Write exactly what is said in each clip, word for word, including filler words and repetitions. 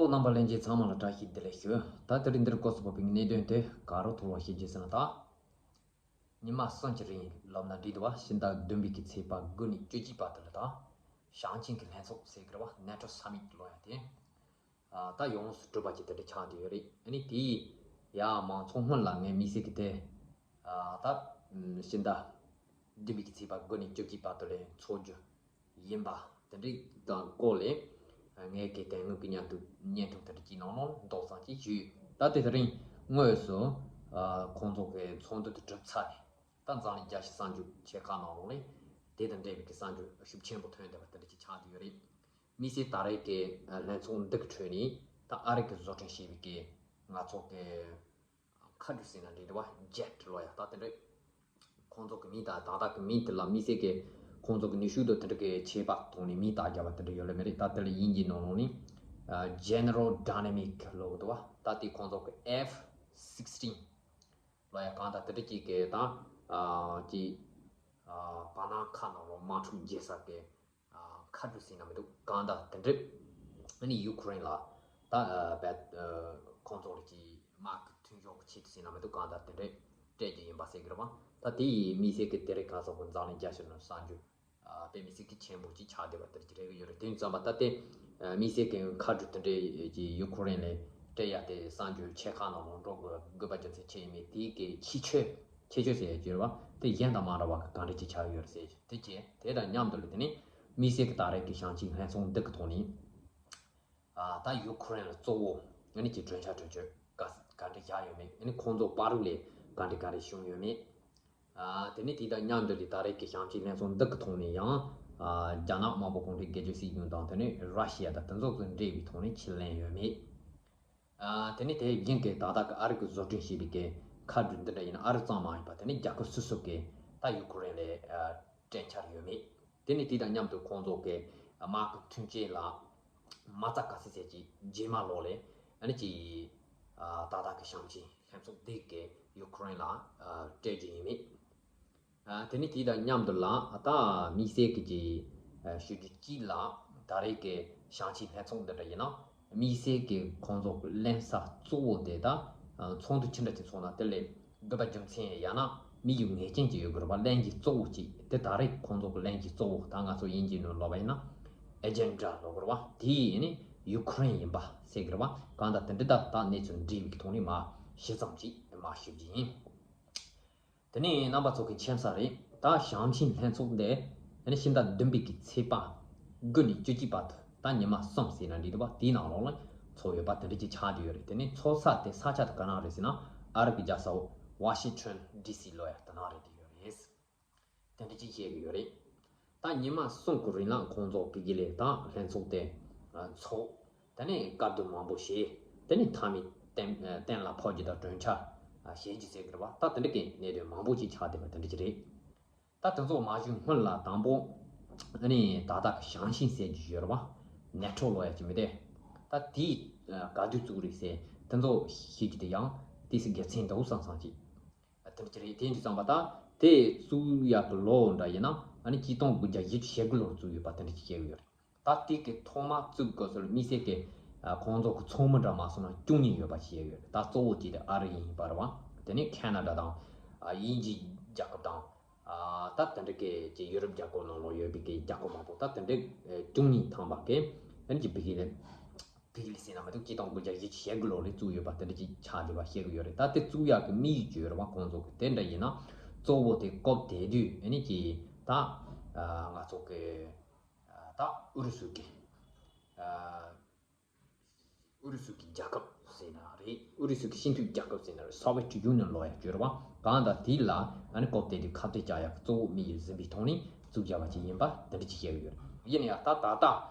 རྣམ་པ་ལྷན་རྒྱས་ཚང་མ་ལ་བཀྲ་ཤིས་བདེ་ལེགས་ཞུ། ད་དེ་རིང་འདིར་སྐོར་སུ་བབས་པའི་གནད་དོན་དེ་ག་རུ་ཐུག་པ་ཞིག་བརྗོད་ཟིན་ན། ད་ཉི་མ་གསུམ་གྱི་རིང་ལབ་ན་འགྲིག་འདུག་བ། ཕྱི་ཟླ་བདུན་པའི་གི་ཚེས་པ་དགུ་ནས་བཅུ་གཅིག་བར་དུ་ལ། ད་ཞིང་ཆེན་གྱི་ལྷན་ཚོགས་ཟེར་གི་རེད་བ། NATO Summit ལོ་ཡ་དེ། ཨ། ད་ཡོངས་སུ་གྲུབ་པ་ཅིག་དེ་འདྲ་ཆགས་བསྡད་ཡོད་རེད། ཨ་ནི་དེ་ཡ་མང་ཚོགས་སྔོན་ལ་ངས་དམིགས་བསལ་གྱི་དེ། ཨ། ད་ཕྱི་ཟླ་བདུན་པའི་གི་ཚེས་པ་དགུ་ནས་བཅུ་གཅིག་བར་དུ་ལ་འཚོགས་རྒྱུ་ཡིན་པ་དེ་འདྲའི་དང་སྐོར་ལས་ངས་གི་དེ་སྔོན་གྱི་སྙན་ཐོ་སྙན་ཐོ་དེ་འདྲ་ཅིག་ནང་ལོགས་མདོ་ཙམ་ཅིག་ཞུས། ད་དེ་དེ་རིང་དངོས་སུ། ཨ། ཁོང་ཚོ་གི་ཚོགས་འདུ་དེ་གྲུབ་ཚར་ནས། ད་འཛམ་གླིང་རྒྱལ་སྤྱིའི་གསར་འགྱུར་ཆེ་ཁག་ནང་ལོགས་ནས་དེ་དང་འབྲེལ་བའི་གི་གསར་འགྱུར་ཤུགས་ཆེན་པོ་ཐོན་བསྡད་པ་དེ་འདྲ་ཅིག་ཆགས་བསྡད་ཡོད་རེད། དམིགས་བསལ་ད་རེས་ཀྱི་ལྷན་ཚོགས་འདི་གི་ཁྲོད་ནས་ད་ཨ་རི་གིས་བཟོ་སྐྲུན་བྱས་པའི་གི་ང་ཚོ་གི་མཁའ་འགྲུལ་ཟེར་ན་འགྲིག་འདུག་བ། ཇེཊ་ལོ་ཡ། ད་དེ་འདྲ་ཁོང་ཚོ་གི་མིང་ད་ད་ལྟ་གི་མིང་དེ་ལ་དམིགས་བསལ་གྱི་ཁོང་ཚོ་གི་ནུས་ཤུགས་དང་དེ་འདྲ་གི་ཁྱད་པར་ཐོག་ནས་མིང་བཏགས་བརྒྱབ་པ་དེ་འདྲ་ཡོད་ལེ་མ་རེད། ད་དེ་ལ་དབྱིན་ཇིའི་ནང་ལོགས་ནས། ཨ། General Dynamic ལབ་འདུག་བ། ད་དེ་ཁོང་ཚོ་གི་F sixteen ལོ་ཡ་གང་ལྟར་དེ་འདྲ་ཅིག་གི་ད། ཨ། ཅིག་ཨ། བར་སྣང་ཁ་ནང་ལོགས་དམག་འཁྲུག་རྒྱག་ས་གི། ཨ། མཁའ་འགྲུལ་ཟེར་ན་མི་འདུག་གང་ལྟར་དེ་འདྲ། ཨ་ནི་ཡུ་ཁུ་རེན་ལ་ད། ཨ། བད། ཨ། ཁོང་ཚོ་ལ་ཅིག་དམག་གི་མཐུན་ཕྱོགས་ཀྱི་ཆེད་དུ་ཟེར་ན་མི་འདུག་གང་ལྟར་དེ་འདྲ་སྤྲད་རྒྱུ་ཡིན་པ་ཟེར་གི་རེད་བ། ད་དེ་ཡི་དམིགས་བསལ་གྱི་དེ་རིང་ཁ་སང་གི་འཛམ་གླིང་རྒྱལ་སྤྱི་ནང་གསར་འགྱུར། ཨ། དཔེ་མི་སྲིད་ཀྱི་ཆེན་པོ་ཅིག་ཆགས་བསྡད་པ་དེ་འདྲ་ཅིག་རེད་གི་ཡོད་རེད། དེ་ཙམ་པ་ད་དེ། ཨ། དམིགས་བསལ་གྱི་མཁའ་འགྲུལ་དེ་འདྲའི་ཅིག་ཡུ་ཁུ་རེན་ལ་སྤྲད་ཡ་དེ་གསར་འགྱུར་ཆེ་ཁག་ནང་ལ་འགྲོ་དགོས་དགོས་པ་རྒྱུ་མཚན་ཅི་ཡིན་མིན་དེའི་གི་ཁྱད་ཆོས། ཁྱད་ཆོས་ཟེར་ཡ་ཅིག་རེད་བ། དེ་གཞན་དང་མ་འདྲ་བ་གི་གང་འདྲ་ཅིག་ཆགས་ཡོད་རེད་ཟེར་དེ་བྱས། དེ་དང་མཉམ་དུ་ལ་དེ་ནི་དམིགས་བསལ་གྱི་ད་རེས་ཀྱི་ཞིང་ཆེན་ལྷན་ཚོགས་འདི་གི་ཐོག་ནས། ཨ། ད་ཡུ་ཁུ་རེན་ལ་གཙོ་བོ་ཨ་ནི་ཅིག་གྲོས་འཆར་གྲོས་ཆོད་ག་ག་འདྲ་བཞག་ཡོད་མེད། ཨ་ནི་ཁོང་ཚོ་བར་ལ་ག་འདྲ་ག་འདྲ་བྱུང་ཡོད་མེད། ཨ། དེ་ནས་དེ་དང་མཉམ་དུ་ལ་ད་རེས་ཀྱི་ཞིང་ཆེན་ལྷན་ཚོགས་འདི་གི་ཐོག་ནས་ཡང་། ཨ། རྒྱ་ནག་དམར་པོ་གུང་ཁྲན་སྒེར་གཅོད་སྲིད་གཞུང་དང་དེ་ནས་ར་ཤི་ཡ་དང་དེ་ཚོ་གི་འབྲེལ་བའི་ཐོག་ནས་ཁས་ལེན་ཡོད་མེད། ཨ། དེ་ནས་དེ་བཞིན་གྱི་ད་ལྟ་གི་ཨ་རི་གིས་བཟོ་སྐྲུན་བྱས་པའི་གི་མཁའ་འགྲུལ་འདི་འདྲ་ཡིན་ན་ཨ་རི་ཙམ་མ་ཡིན་པ་དེ་ནས་རྒྱལ་ཁབ་སོ་སོ་གི་ད་ཡུ་ཁུ་རེན་ལ། ཨ། སྤྲད་འཆར་ཡོད་མེད། དེ་ནས་དེ་དང་མཉམ་དུ་ཁོང་ཚོ་གི་དམག་གི་མཐུན་རྐྱེན་ལ་མ་རྩ་ག་ཚད་ཟེར་གྱི་རྗེས་མ་ལོགས་ལ་ཨ་ནི་ཅིག་ཨ། ད་ལྟ་གི་ཞིང་ཆེན་ལྷན་ཚོགས་འདི་གིས་ཡུ་ཁུ་རེན་ལ། ཨ། སྤྲད་རྒྱུ་ཡིན་མེད། ཨ། དེ་ནས་དེ་དང་མཉམ་དུ་ལ་ད་དམིགས་བསལ་གྱི་ཅིག་ཨ། ཞུ་རྒྱུ་གཅིག་ལ་ད་རེས་ཀྱི་ཞིང་ཆེན་ལྷན་ཚོགས་འདི་འདྲ་ཡིན་ན་དམིགས་བསལ་གྱི་ཁོང་ཚོ་གི་གླེང་ས་གཙོ་བོ་དེ་ད། ཨ། ཚོགས་འདུ་ཆི་འདྲ་ཅིག་ཚོགས་ན་དེ་ལ། དགོས་པ་རྒྱུ་མཚན་ཡང་ན་དམིགས་ཡུལ་ངེས་ཅན་ཅིག་ཡོད་དགོས་རེད་པ། གླེང་གཞི་གཙོ་བོ་གཅིག་དེ་ད་རེས་ཁོང་ཚོ་གི་གླེང་གཞི་གཙོ་བོ་ད་ང་ཚོ་དབྱིན་ཇིའི་ནང་ལབ་པ་ཡིན་ན་ཨེ་ཇེན་ཌ་ལབ་དགོས་རེད་པ། དེ་ཡིན་ནི་ཡུ་ཁུ་རེན་ཡིན་པ་ཟེར་གི་རེད་པ། གང་ལྟར་དེ་འདྲ་ད་ད་གནས་ཚུལ་འདྲ་བའི་ཐོག་ནས་མར་ཞིབ་ཙམ་ཅིག་མར་ཞུ་རྒྱུ་ཡིན། དེ་ནས་རྣམ་པ་ཚོ་གི་མཁྱེན་གསལ་རེད། ད་ཞིང་ཆེན་ལྷན་ཚོགས་འདི་ཕྱི་ཟླ་བདུན་པའི་གི་ཚེས་པ་དགུ་ནས་བཅུ་གཅིག་བར་དུ་ད་ཉི་མ་གསུམ་ཟེར་ན་འགྲིག་འདུག་པ། དེའི་ནང་ལོགས་ལ་ཚོགས་ཡོད་པ་དེ་འདྲ་ཅིག་ཆགས་བསྡད་ཡོད་རེད། དེ་ནས་ཚོགས་ས་དེ་ས་ཆ་དེ་ག་ན་རེད་ཟེར་ན་ཨ་རི་གི་རྒྱལ་ས་ཝ་ཤིང་ཊོན་ཌི་སི་ལབ་ཡ་དེ་ན་རེད་བསྡད་ཡོད་རེད། དེ་འདྲ་ཅིག་བཤད་གི་ཡོད་རེད། ད་ཉི་མ་གསུམ་གི་རིང་ལ་ཁོང་ཚོ་ཕ་གི་ལ་ད་ལྷན་ཚོགས་དེ་ཚོགས། དེ་ནས་བཀའ་བསྡུར་མང་པོ་བྱས། དེ་ནས་མཐའ་མའི་གཏན་གཏན་ལ་ཕབ་རྒྱུ་དང་གྲོས་འཆར་བྱེད་རྒྱུ་ཟེར་གི་རེད་པ། ད་དེ་འདྲ་གི་གནད་དོན་མང་པོ་ཅིག་ཆགས་བསྡད་པ་དེ་འདྲ་ཅིག་རེད། ད་དེ་ཚོ་མ་ཞུས་སྔོན་ལ་དང་པོ་ཨ་ནི་ད་ལྟ་གི་ཞིང་ཆེན་ཟེར་རྒྱུ་ཡོད་རེད་པ། ནེ་ཊོ་ལབ་ཡ་ཅིག་མི་དེ། ད་དེའི་ག་དུས་བཙུགས་རེད་ཟེར་དེ་ཚོ་ཤེས་རྒྱུ་དེ་ཡང་ཏོག་ཙམ་དགེ་མཚན་འདུག་བསམ་བསམ་ཅིག་དེ་འདྲ་ཅིག་རེད། དེ་འདྲ་བསམ་པ་ད་དེ་བཙུགས་ཡག་གི་ལོ་འདྲ་ཡིན་ན་ཨ་ནི་ཆིག་སྟོང་དགུ་བརྒྱ་བཞི་བཅུ་ཞེ་དགུ་ལོར་བཙུགས་ཡོད་པ་དེ་འདྲ་ཅིག་བཤད་གི་ཡོད་རེད། ད་དེ་གི་ཐོག་མ་བཙུགས་དགོས་ཟེར་དམིགས་བསལ་གི་ཁོང་ཚོ་གི་ཚོགས་མི་འདྲ་མ་སོང་ན་བཅུ་གཉིས་ཡོད་པ་བཤད་ཡོད་རེད། ད་གཙོ་བོ་དེ་དེ་ཨ་རི་ཡིན་པ་རེད་པ། དེ་ནས་ཁེ་ན་ཌ་དང་། ཨ། དབྱིན་ཇི་རྒྱལ་ཁབ་དང་། ཨ། ད་དེ་འདྲ་གི་ཅིག་ཡུ་རོབ་རྒྱལ་ཁབ་ནང་ལོགས་ཡོད་པའི་གི་རྒྱལ་ཁབ་མང་པོ་ད་དེ་འདྲ་བཅུ་གཉིས་ཐམ་པ་གི་ཨ་ནི་ཅིག་ཕ་གི་ལ། ཕ་གི་ལ་ཟེར་ན་མི་འདུག་ཆིག་སྟོང་དགུ་བརྒྱ་བཞི་བཅུ་ཞེ་དགུ་ལོ་ལ་བཙུགས་ཡོད་པ་དེ་འདྲ་ཅིག་ཆགས་བསྡད་པ་བཤད་གི་ཡོད་རེད། ད་དེ་བཙུགས་ཡག་གི་དམིགས་ཡུལ་ཅིག་ཡོད་རེད་པ། ཁོང་ཚོ་གི་དེ་འདྲ་ཡིན་ན་གཙོ་བོ་དེ་སྐབས་དེ་དུས་ཨ་ནི་ཅིག་ད། ཨ། ང་ཚོ་གི། ཨ། ད་ཨུ་རུ་སུ་གི། ཨ། ཨུ་རུ་སུ་གི་རྒྱལ་ཁབ་ཟེར་ན་རེད། ཨུ་རུ་སུ་གི་སྤྱི་མཐུན་རྒྱལ་ཁབ་ཟེར་ན་རེད། སོ་ཝེཊ་ཡུ་ནི་ཡན་ལབ་ཡ་ཅིག་ཡོད་རེད་པ། གང་ལྟར་དེ་ལ་ཨ་ནི་སྐབས་དེ་དུས་ཁ་གཏད་བཅག་ཡག་གི་གཙོ་བོ་དམིགས་ཡུལ་འཛིན་པའི་ཐོག་ནས་བཙུགས་བཞག་པ་ཅིག་ཡིན་པ་དེ་འདྲ་ཅིག་བཤད་གི་ཡོད་རེད། ཡིན་ན་ཡང་ད་ད་ལྟ་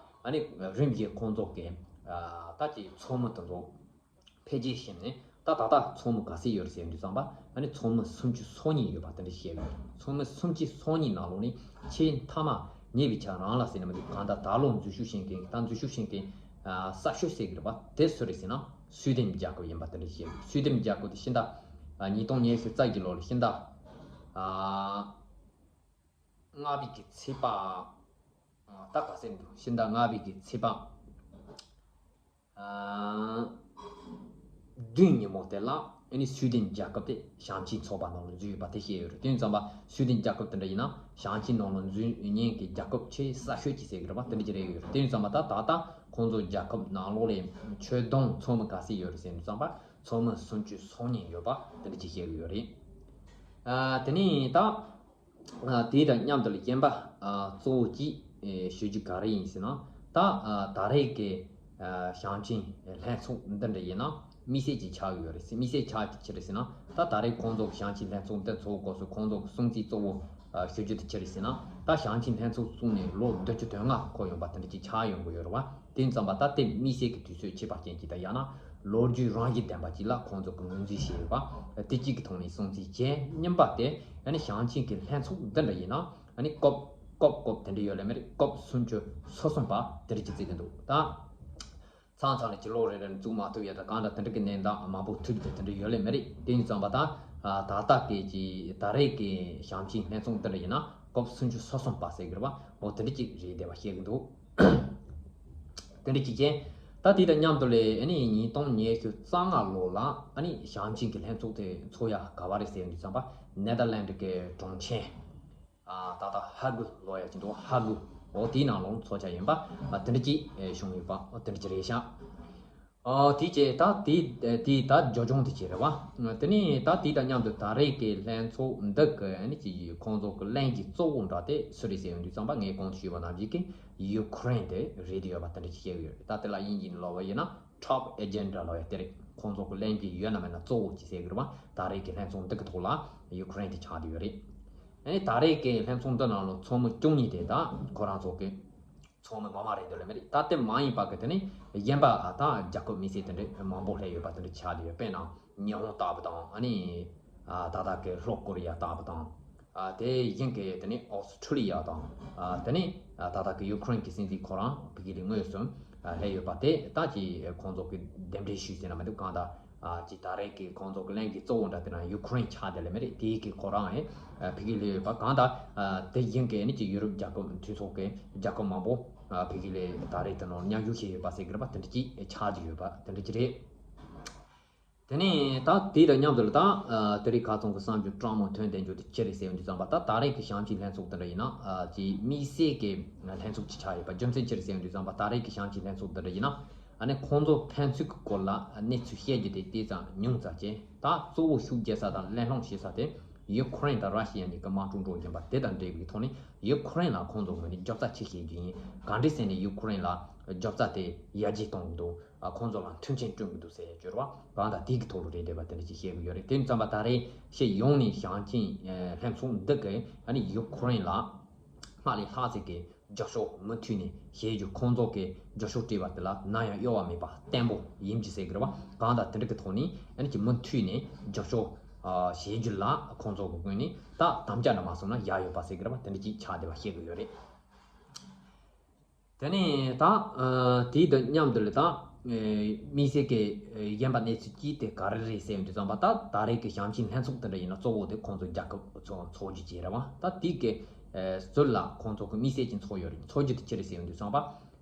ཨ་ནི་རིམ་བཞིན་ཁོང་ཚོ་གི། ཨ། ད་ཅིག་ཚོགས་མི་དེ་ཚོ་འཕེལ་རྒྱས་ཕྱིན་ནས་ད་ད་ལྟ་ཚོགས་མི་ག་ཚོད་ཡོད་རེད་ཟེར་དུས་ཙམ་པ་ཨ་ནི་ཚོགས་མི་སུམ་ཅུ་སོ་གཉིས་ཡོད་པ་དེ་འདྲ་བཤད་གི་ཡོད་རེད། ཚོགས་མི་སུམ་ཅུ་སོ་གཉིས་ནང་ལོགས་ནས་ཆེས་མཐའ་མ་ཉེ་བའི་ཆར་རང་ལ་ཟེར་ན་མི་འདུག་གང་ལྟར་ད་ལོ་འཛུལ་ཞུགས་བྱེད་མཁན། ད་འཛུལ་ཞུགས་བྱེད་མཁན། ཨ། གསར་ཤོས་ཟེར་གི་རེད་པ། དེ་སུ་རེད་ཟེར་ན་སུའི་ཌེན་རྒྱལ་ཁབ་ཡིན་པ་དེ་འདྲ་བཤད་གི་ཡོད་རེད། སུའི་ཌེན་རྒྱལ་ཁབ་དེ་ཕྱི་ཟླ་ཉིས་སྟོང་ཉི་ཤུ་རྩ་བཞི་ལོ་ལ་ཕྱི་ཟླ། ཨ། ལྔ་པའི་གི་ཚེས་པ། ཨ། ད་ག་ཟེར་འདུག་ཕྱི་ཟླ་ལྔ་པའི་གི་ཚེས་པ། ཨ། བདུན་ཉིན་མོ་དེ་ལ་ཨ་ནི་སུའེ་ཏེན་རྒྱལ་ཁབ་དེ་ཞིང་ཆེན་ཚོགས་པ་ནང་ལ་འཛུལ་ཡོད་པ་དེ་བཤད་ཡོད་རེད། དེ་ཡིན་ཙམ་པ་སུའེ་ཏེན་རྒྱལ་ཁབ་དེ་འདྲ་ཡིན་ན་ཞིང་ཆེན་ནང་ལ་འཛུལ་མཁན་གྱི་རྒྱལ་ཁབ་ཆེས་གསར་ཤོས་ཅིག་ཟེར་གྱི་རེད་པ། དེ་འདྲ་ཅིག་རེད་ཡོད་རེད། དེ་ཡིན་ཙམ་པ་ད་ད་ལྟ་ཁོང་ཚོ་རྒྱལ་ཁབ་ནང་ལོགས་ལ་ཆོས་དོན་ཚོགས་མི་ག་ཚད་ཡོད་རེད་ཟེར་ཡིན་ཙམ་པ་ཚོགས་མི་སུམ་ཅུ་སོ་གཉིས་ཡོད་པ་དེ་འདྲ་ཅིག་བཤད་གི་ཡོད་རེད། ཨ། དེ་ནས་ད། ཨ། དེ་དང་མཉམ་དུ་ལ་གཞན་པ། ཨ། གཙོ་བོ་གཅིག་ཨེ། ཞུ་རྒྱུ་ག་རེ་ཡིན་ཟེར་ན། ད། ཨ། ད་རེས་ཀྱི། ཨ། ཞིང་ཆེན་ལྷན་ཚོགས་འདི་འདྲ་ཡིན་ན་དམིགས་བསལ་གྱི་ཆགས་ཡོད་རེད། དམིགས་བསལ་ཆགས་ཀྱི་ཆི་རེད་ཟེར་ན། ད་ད་རེས་ཁོང་ཚོ་གི་ཞིང་ཆེན་ལྷན་ཚོགས་འདི་ཚོགས་སྐབས་སུ་ཁོང་ཚོ་གི་སྲུང་བརྩི་གཙོ་བོ། ཨ། ཞུ་རྒྱུ་དེ་ཆི་རེད་ཟེར་ན། ད་ཞིང་ཆེན་ལྷན་ཚོགས་བཙུགས་ནས་ལོ་བདུན་ཅུ་དོན་ལྔ་འཁོར་ཡོང་པ་དེ་འདྲ་ཅིག་ཆགས་ཡོང་གི་ཡོད་རེད་བ། དེ་ཙམ་པ་ད་དེ་དམིགས་བསལ་གྱི་དུས་ཚོད་ཆེ་བ་རྐྱེན་གྱིས་ད་ཡང་ན་ལོ་རྒྱུས་རང་བཞིན་ལྡན་པ་ཅིག་ལ་ཁོང་ཚོ་གི་ངོས་འཛིན་བྱས་ཡོད་པ། དེ་གཅིག་གི་ཐོག་ནས་སྲུང་བརྩི་བྱས། གཉིས་པ་དེ་ཨ་ནི་ཞིང་ཆེན་གྱི་ལྷན་ཚོགས་འདི་འདྲ་ཡིན་ན་ཨ་ནི་སྐབས་སྐབས་སྐབས་དེ་འདྲ་ཡོད་ལེ་མ་རེད། སྐབས་སུམ་ཅུ་སོ་གསུམ་པ་དེ་འདྲ་ཅིག་བརྩི་གི་འདུག་ད་མཚམས་མཚམས་ལ་ཅིག་ལོ་རེ་རེ་བཙུགས་མ་ཐུབ་ཡ་ད་གང་འདྲ་དེ་འདྲ་གི་གནས་སྟངས་མང་པོ་ཐུག་རྒྱུ་དེ་འདྲ་ཡོད་ལེ་མ་རེད། དེ་ཡིན་ཙམ་པ་ད་ད་ལྟ་གི་ཅིག་ད་རེས་ཀྱི་ཞིང་ཆེན་ལྷན་ཚོགས་འདི་འདྲ་ཡིན་ན་སྐབས་སུམ་ཅུ་སོ་གསུམ་པ་ཟེར་གི་རེད་བ། འོ་དེ་འདྲ་ཅིག་རེད་བསྡད་པ་བཤད་གི་འདུག་དེ་འདྲ་ཅིག་བྱས། ད་དེ་དང་མཉམ་དུ་ལས་ཨ་ནི་ཉིས་སྟོང་ཉི་ཤུ་རྩ་ལྔ་ལོ་ལ་ཨ་ནི་ཞིང་ཆེན་གྱི་ལྷན་ཚོགས་དེ་ཚོགས་ཡ་ག་བ་རེད་ཟེར་ཡོང་དུས་ཙམ་པ་ནེ་དར་ལེན་ཌི་གི་གྲོང་ཁྱེར། ཨ། ད་ལྟ་ཧ་གོ་ལབ་ཡ་ཅིག་འདུག་ཧ་གོ། འོ་དེའི་ནང་ལོགས་ཚོགས་བྱས་ཡིན་པ། ཨ། དེ་འདྲ་ཅིག་ཨེ། བྱུང་ཡོད་པ། འོ་དེ་འདྲ་ཅིག་རེད་ཤག་ཨ། དེ་བྱས་ད་དེ་དེ་ད་རྒྱབ་ལྗོངས་དེ་བྱས་རེད་བ། དེ་ནས་ད་དེ་དང་མཉམ་དུ་ད་རེས་ཀྱི་ལྷན་ཚོགས་འདི་གི་ཨ་ནི་ཅིག་ཁོང་ཚོ་གི་བློན་ཆེན་གཙོ་བོ་འདྲ་དེ་སུ་རེད་ཟེར་ཡོང་དུས་ཙམ་པ་ངས་གོང་དུ་ཞུས་པ་ནང་བཞིན་གྱི་ཡུ་ཁུ་རེན་དེ་རེད་ཡོད་པ་དེ་འདྲ་ཅིག་བཤད་གི་ཡོད་རེད། ད་དེ་ལ་དབྱིན་ཇིའི་ནང་ལབ་པ་ཡིན་ན། Top agenda ལབ་ཡ་དེ་རེད། ཁོང་ཚོ་གི་བློན་ཆེན་ཡོད་ན་མེད་ན་གཙོ་བོ་ཅིག་ཟེར་གི་རེད་བ། ད་རེས་ཀྱི་ལྷན་ཚོགས་འདི་གི་ཐོག་ལ་ཡུ་ཁུ་རེན་དེ་ཆགས་བསྡད་ཡོད་རེད། ཨ་ནི་ད་རེས་ཀྱི་ལྷན་ཚོགས་འདི་ནང་ལ་ཚོགས་མི་བཅུ་གཉིས་དེ་ད་ཁོ་རང་ཚོ་གི་ཚོགས་མི་ངོ་མ་རེད་འདུག་ལེ་མ་རེད། ད་དེ་མ་ཡིན་པ་གི་དེ་ནི་གཞན་པ་ད་རྒྱལ་ཁབ་དམིགས་བསལ་དེ་འདྲ་མང་པོ་སླེབས་ཡོད་པ་དེ་འདྲ་ཆགས་བསྡད་ཡོད། དཔེར་ན་ཉི་ཧོང་ལྟ་བུ་དང་། ཨ་ནི་ད་ལྟ་གི་ལྷོ་ཀོ་རི་ཡ་ལྟ་བུ་དང་། ཨ། དེ་བཞིན་གྱི་དེ་ནི་ཨོ་སི་ཁྲུ་ལི་ཡ་དང་། ཨ། དེ་ནི་ཨ། ད་ལྟ་གི་ཡུ་ཁུ་རེན་གྱི་སྲིད་འཛིན་ཁོ་རང་ཕ་གི་ལ་དངོས་སུ་ཨ། སླེབས་ཡོད་པ་དེ་ད་ཅིག་ཁོང་ཚོ་གི་རྟེན་འབྲེལ་ཞུས་ཟེར་ན་མི་འདུག་གང་ལྟར་ཨ། ཅིག་ད་རེས་ཀྱི་ཁོང་ཚོ་གི་བློན་ཆེན་གཙོ་བོ་འདྲ་དེ་རང་ཡུ་ཁུ་རེན་ཆགས་བསྡད་ལེ་མ་རེད། དེ་གི་ཁོ་རང་ཨེ། ཨ། ཕ་གི་ལ་སླེབས་ཡོད་པ། གང་ལྟར་ཨ། དེ་བཞིན་གྱི་ནི་ཅིག་ཡུ་རོབ་རྒྱལ་ཁབ་མཐུན་ཚོགས་ཀྱི་རྒྱལ་ཁབ་མང་པོ་ཨ། ཕ་གི་ལ་ད་རེས་དེ་ནང་མཉམ་ཞུགས་བྱས་ཡོད་པ་ཟེར་གི་རེད་པ། དེ་འདྲ་ཅིག་ཆགས་བསྡད་ཡོད་པ་དེ་འདྲ་ཅིག་རེད། དེ་ནས་ད་དེ་དང་མཉམ་དུ་ལ་ད་ཨ། དེ་རིང་ཁ་སང་གི་བསམ་རྒྱུ་སྤྲང་མོ་ཐོན་བསྡད་རྒྱུ་དེ་ཅི་རེད་ཟེར་ཡོང་དུས་ཙམ་པ། ད་ད་རེས་ཀྱི་ཞིང་ཆེན་ལྷན་ཚོགས་དེ་འདྲ་ཡིན་ན་ཨ། ཅིག་དམིགས་བསལ་གྱི་ལྷན་ཚོགས་ཅིག་ཆགས་ཡོད་པ། རྒྱུ་མཚན་ཅི་རེད་ཟེར་ཡོང་དུས་ཙམ་པ། ད་རེས་ཀྱི་ཞིང་ཆེན་ལྷན་ཚོགས་དེ་འདྲ་ཡིན་ན་ཨ་ནི་ཁོང་ཚོ་ཕན་ཚུན་གྱི་སྐོར་ལ་གནས་ཚུལ་བཤད་རྒྱུ་དེ་དེ་ཙམ་ཉུང་ཙམ་བྱས། ད་གཙོ་བོ་ཤུགས་རྒྱག་ས་དང་གླེང་སློང་བྱེད་ས་དེ་ཡུ་ཁུ་རེན་དང་ར་ཤི་ཡ་གཉིས་ཀྱི་དམག་འཁྲུག་འགྲོ་བཞིན་པ་དེ་དང་འབྲེལ་བའི་ཐོག་ནས་ཡུ་ཁུ་རེན་ལ་ཁོང་ཚོ་ངོས་ནས་རྒྱབ་རྩ་ཆེ་བྱེད་རྒྱུ་ཡིན། ག་འདྲ་ཟེར་ནས་ཡུ་ཁུ་རེན་ལ་རྒྱབ་རྩ་དེ་ཡར་རྒྱས་གཏོང་གི་འདུག་ཨ། ཁོང་ཚོ་ལ་མཐུན་རྐྱེན་བསྐྲུན་གྱི་འདུག་ཟེར་ཡ་བརྗོད་རོགས། གང་ལྟར་དེ་གི་ཐོག་ལ་རེད་འདོད་པ་དེ་འདྲ་ཅིག་བཤད་གི་ཡོད་རེད། དེ་ཙམ་པ་ད་རེས་ཤེས་ཡོང་ནས་ཞིང་ཆེན་ལྷན་ཚོགས་འདི་གི་ཨ་ནི་ཡུ་ཁུ་རེན་ལ་སྔར་ལས་ལྷག་ཙམ་གྱི་རྒྱབ་སྐྱོར་མུ་མཐུད་ནས་བྱེད་རྒྱུ། ཁོང་ཚོ་གི་རྒྱབ་སྐྱོར་སྤྲད་པ་དེ་ལ་ནམ་ཡང་གཡོ་བ་མེད་པ་བརྟན་པོ་ཡིན་གྱི་ཟེར་གི་རེད་བ། གང་ལྟར་དེ་འདྲ་གི་ཐོག་ནས་ཨ་ནི་ཅིག་མུ་མཐུད་ནས་རྒྱབ་སྐྱོར་བྱེད་རྒྱུ་ལ་ཁོང་ཚོ་གི་ངོས་ནས་ད་དམ་བཅའ་འདྲ་མ་སོང་ན་ཡག་ཡོད་པ་ཟེར་གི་རེད་བ། དེ་འདྲ་ཅིག་ཆགས་བསྡད་པ་བཤད་གི་ཡོད་རེད། དེ་ནས་ད་ཨ། དེ་དང་མཉམ་དུ་ལ་ད་ཨ། དམིགས་བསལ་གྱི་ཨ། གཞན་པ་གནས་ཚུལ་གཅིག་དེ་ག་རེ་རེད་ཟེར་ཡོང་དུས་ཙམ་པ། ད་ད་རེས་ཀྱི་ཞིང་ཆེན་ལྷན་ཚོགས་དེ་འདྲ་ཡིན་ན་གཙོ་བོ་དེ་ཁོང་ཚོ་རྒྱལ་ཁབ་ཚོགས་ཚོགས་རྒྱུ་བྱས་རེད་བ། ད་དེ་གི་ཨ། ཟུར་ལ་ཁོང་ཚོ་གི་དམིགས་བསལ་གྱི་ཚོགས་ཡོད་རེད། ཚོགས་རྒྱུ་དེ་ཅི་རེད་ཟེར་ཡོང་དུས་ཙམ་པ།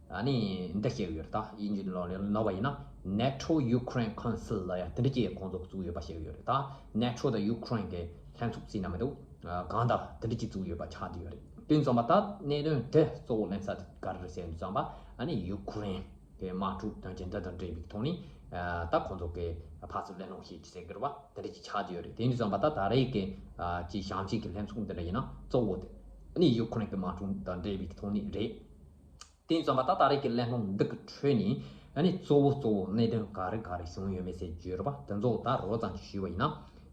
ཨ་ནི་འདི་བཤད་གི་ཡོད་རེད། ད་དབྱིན་ཇིའི་ནང་ལ་ནོར་བ་ཡིན་ན་NATO Ukraine Council ལབ་ཡ་དེ་འདྲ་ཅིག་ཁོང་ཚོ་གི་བཙུགས་ཡོད་པ་བཤད་གི་ཡོད་རེད། ད་NATO དང་ཡུ་ཁུ་རེན་གི་ལྷན་ཚོགས་ཟེར་ན་མི་འདུག་ཨ། གང་ལྟར་དེ་འདྲ་ཅིག་བཙུགས་ཡོད་པ་ཆགས་བསྡད་ཡོད་རེད། དེ་ཙམ་པ་ད་གནད་དོན་དེ་གཙོ་བོ་ལེན་ས་དེ་ག་རེ་རེད་ཟེར་ཡོང་དུས་ཙམ་པ། ཨ་ནི་ཡུ་ཁུ་རེན་གི་དམག་འཁྲུག་དོན་རྐྱེན་འདི་དང་འབྲེལ་བའི་ཐོག་ནས་ཨ། ད་ཁོང་ཚོ་གི་ཕར་ཚུར་གླེང་སློང་བྱེད་ཀྱི་ཟེར་གི་རེད་བ། དེ་འདྲ་ཅིག་ཆགས་བསྡད་ཡོད་རེད། དེ་ཡིན་དུས་ཙམ་པ་ད་ད་རེས་ཀྱི་ཨ། ཅིག་ཞིང་ཆེན་གྱི་ལྷན་ཚོགས་འདི་འདྲ་ཡིན་ན་གཙོ་བོ་དེ་ཨ་ནི་ཡུ་ཁུ་རེན་གི་དམག་འཁྲུག་དང་འབྲེལ་བའི་ཐོག་ནས་རེད། དེ་ཡིན་ཙམ་པ་ད་ད་རེས་ཀྱི་གླེང་སློང་འདི་གི་ཁྲོད་ནས་ཨ་ནི་གཙོ་བོ་གཙོ་བོ་གནད་དོན་ག་རེ་ག་རེ་བྱུང་ཡོད་མེད་ཟེར་བརྗོད་རོགས་པ། དེ་ཚོ་ད་རོབ་ཙམ་ཅིག་ཞུས་པ་ཡིན་ན།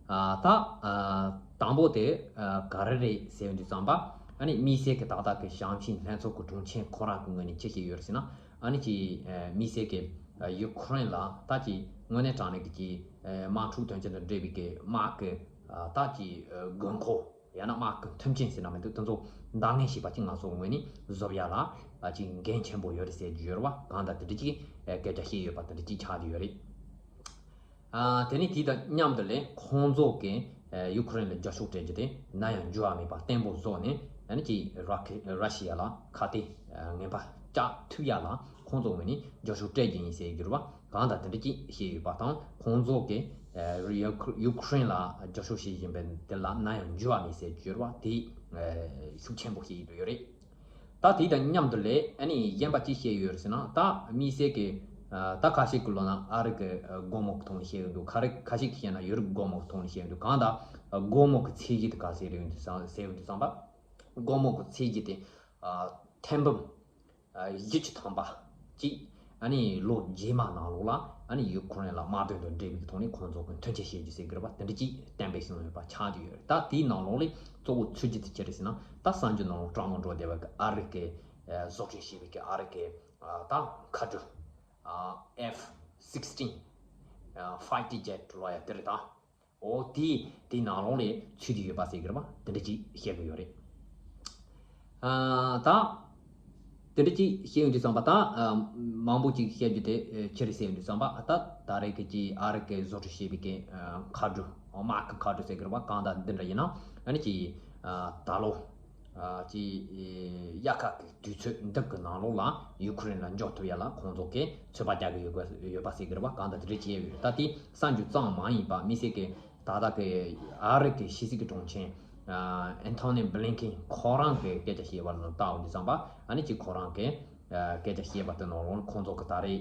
ཨ། ད་ཨ། དང་པོ་དེ་ཨ། ག་རེ་རེད་ཟེར་ཡོང་དུས་ཙམ་པ། ཨ་ནི་དམིགས་བསལ་གྱི་ཏག་ཏག་གི་ཞིང་ཆེན་ལྷན་ཚོགས་ཀྱི་དྲུང་ཆེ་ཁོ་རང་གི་ངོས་ནས་ཅི་བྱས་ཡོད་རེད་ཟེར་ན། ཨ་ནི་ཅིག་ཨ། དམིགས་བསལ་གྱི་ཨ། ཡུ་ཁུ་རེན་ལ་ད་ཅིག་དངོས་གནས་དྲང་གནས་ཀྱི་ཅིག་ཨ། དམག་འཁྲུག་དོན་རྐྱེན་དང་འབྲེལ་བའི་གི་དམག་གི་ཨ། ད་ཅིག་ཨ། དགོས་མཁོ། ཡང་ན་དམག་གི་མཐུན་རྐྱེན་ཟེར་ན་མི་འདུག་དེ་ཚོ་འདང་ངེས་བྱེད་པ་ཅིག་ང་ཚོ་ངོས་ནས་བཟོ་ཡ་ལ་ཅིག་འགན་ཆེན་པོ་ཡོད་རེད་ཟེར་རྒྱུ་ཡོད་རེད་བ། གང་ལྟར་དེ་འདྲ་ཅིག་སྐད་ཆ་བཤད་ཡོད་པ་དེ་འདྲ་ཅིག་ཆགས་བསྡད་ཡོད་རེད། ཨ། དེ་ནས་དེ་དང་མཉམ་དུ་ལས་ཁོང་ཚོ་གིས་ཡུ་ཁུ་རེན་ལ་རྒྱབ་སྐྱོར་སྤྲད་རྒྱུ་དེ་ནམ་ཡང་འགྱུར་བ་མེད་པ་བརྟན་པོ་བཟོས་ནས། ཨ་ནི་ཅིག་ར་ཁི་ར་ཤི་ཡ་ལ་ཁ་གཏད་ངན་པ་བཅག་ཐུབ་ཡ་ལ། ཁོང་ཚོ་ངོས་ནས་རྒྱབ་སྐྱོར་སྤྲད་རྒྱུ་ཡིན་ཟེར་གྱི་ཡོད་རེད་བ། གང་ལྟར་དེ་འདྲ་ཅིག་བཤད་ཡོད་པ་དང་། ཁོང་ཚོ་གིས་ཨ་ཡུ་ཁུ་ཡུ་ཁུ་རེན་ལ་རྒྱབ་སྐྱོར་བྱེད་བཞིན་པའི་དེ་ལ་ནམ་ཡང་འགྱུར་བ་མེད་ཟེར་གྱི་ཡོད་རེད་བ། དེ་ཨ་ཤུགས་ཆེན་པོ་བཤད་ཡོད་རེད། ད་དེ་དང་མཉམ་དུ་ལས་ཨ་ནི་གཞན་པ་ཅིག་བཤད་ཡོད་རེད་ཟེར་ན། ད་དམིགས་བསལ་གྱི་ཨ་ད་ཁ་ཤས་ཀྱི་ལོ་ན་ཨ་རི་གི་ཨ་སྒོར་མོ་གི་ཐོག་ནས་བཤད་ཡོད་འདུག་ཁ་རི་ཁ་ཤས་ཀྱིས་བཤད་ན་ཡོ་རོབ་སྒོར་མོ་གི་ཐོག་ནས་བཤད་ཡོད་འདུག་གང་ལྟར་ཨ་སྒོར་མོ་གི་ཚད་གཞི་དེ་ག་ཟེར་ཡོད་འདུག་བསམ་ཟེར་ཡོད་འདུག་བསམ་པ། སྒོར་མོ་གི་ཚད་གཞི་དེ་ཨ་ཐེར་འབུམ་ཨ་བཞི་བཅུ་ཐམ་པ་གཅིག་ཨ་ནི་ལོ་རྗེས་མ་ནང་ལོགས་ལ་ཨ་ནི་ཡུ་ཁུ་རེན་ལ་དམག་དོན་དང་འབྲེལ་བའི་ཐོག་ནས་ཁོང་ཚོ་གི་མཐུན་རྐྱེན་བྱེད་རྒྱུ་ཟེར་གི་རེད་པ། དེ་འདྲ་ཅིག་གཏན་འབེབས་བྱུང་ཡོད་པ་ཆགས་ཀྱི་ཡོད་རེད། ད་དེའི་ནང་ལོགས་ལས་གཙོ་བོ་ཚུད་རྒྱུ་དེ་ཅི་རེད་ཟེར་ན། ད་གསར་འགྱུར་ནང་ལོགས་སྤྲང་མོ་འགྲོ་བསྡད་པ་གི་ཨ་རི་གི་ཨ་བཟོ་སྐྲུན་བྱས་པའི་གི་ཨ་རི་གི་ཨ་ད་མཁའ་འགྲུལ་ཨ་F sixteen ཨ་fighter jet ལོ་ཡ་དེ་རེད་ད། འོ་དེ་དེ་ནང་ལོགས་ལས་ཚུད་དེ་ཡོད་པ་ཟེར་གི་རེད་པ། དེ་འདྲ་ཅིག་བཤད་གི་ཡོད་རེད། ཨ་ད་དེ་འདྲ་ཅིག་བཤད་ཡོང་དུས་ཙམ་པ། ད་ཨ་མང་པོ་ཅིག་བཤད་རྒྱུ་དེ་ཨ་ཅི་རེད་ཟེར་ཡོང་དུས་ཙམ་པ། ད་ད་རེས་ཀྱི་ཅིག་ཨ་རི་གིས་བཟོ་སྐྲུན་བྱས་པའི་གི་ཨ་མཁའ་འགྲུལ། འོ་དམག་གི་མཁའ་འགྲུལ་ཟེར་གི་རེད་པ། གང་ལྟར་འདི་འདྲ་ཡིན་ན་ཨ་ནི་ཅིག་ཨ་ད་ལོ་ཨ་ཅིག་ཨེ་དབྱར་ཁ་གི་དུས་ཚོད་འདི་གི་ནང་ལོགས་ལ་ཡུ་ཁུ་རེན་ལ་འཇོག་ཐུབ་ཡ་ལ་ཁོང་ཚོ་གིས་ཚོད་དཔག་རྒྱག་གི་ཡོད་པ་ཡོད་པ་ཟེར་གི་རེད་པ། གང་ལྟར་དེ་འདྲ་བྱས་ཡོད་རེད། ད་དེ་གསར་འགྱུར་ཙམ་མ་ཡིན་པ། དམིགས་བསལ་གྱི་ད་ལྟ་གི་ཨ་རི་གི་ཕྱི་སྲིད་ཀྱི་དྲུང་ཆེ་ཨ་ཨན་ཐོ་ནི་བྷི་ལིན་ཀེན་ཁོ་རང་གི་སྐད་ཆ་བཤད་པ་ལ་བལྟ་འོང་དུས་ཙམ་པ། ཨ་ནི་ཅིག་ཁོ་རང་གི་ཨ་སྐད་ཆ་བཤད་པ་དེ་ནང་ལོགས་ཁོང་ཚོ་གི་ད་རེས་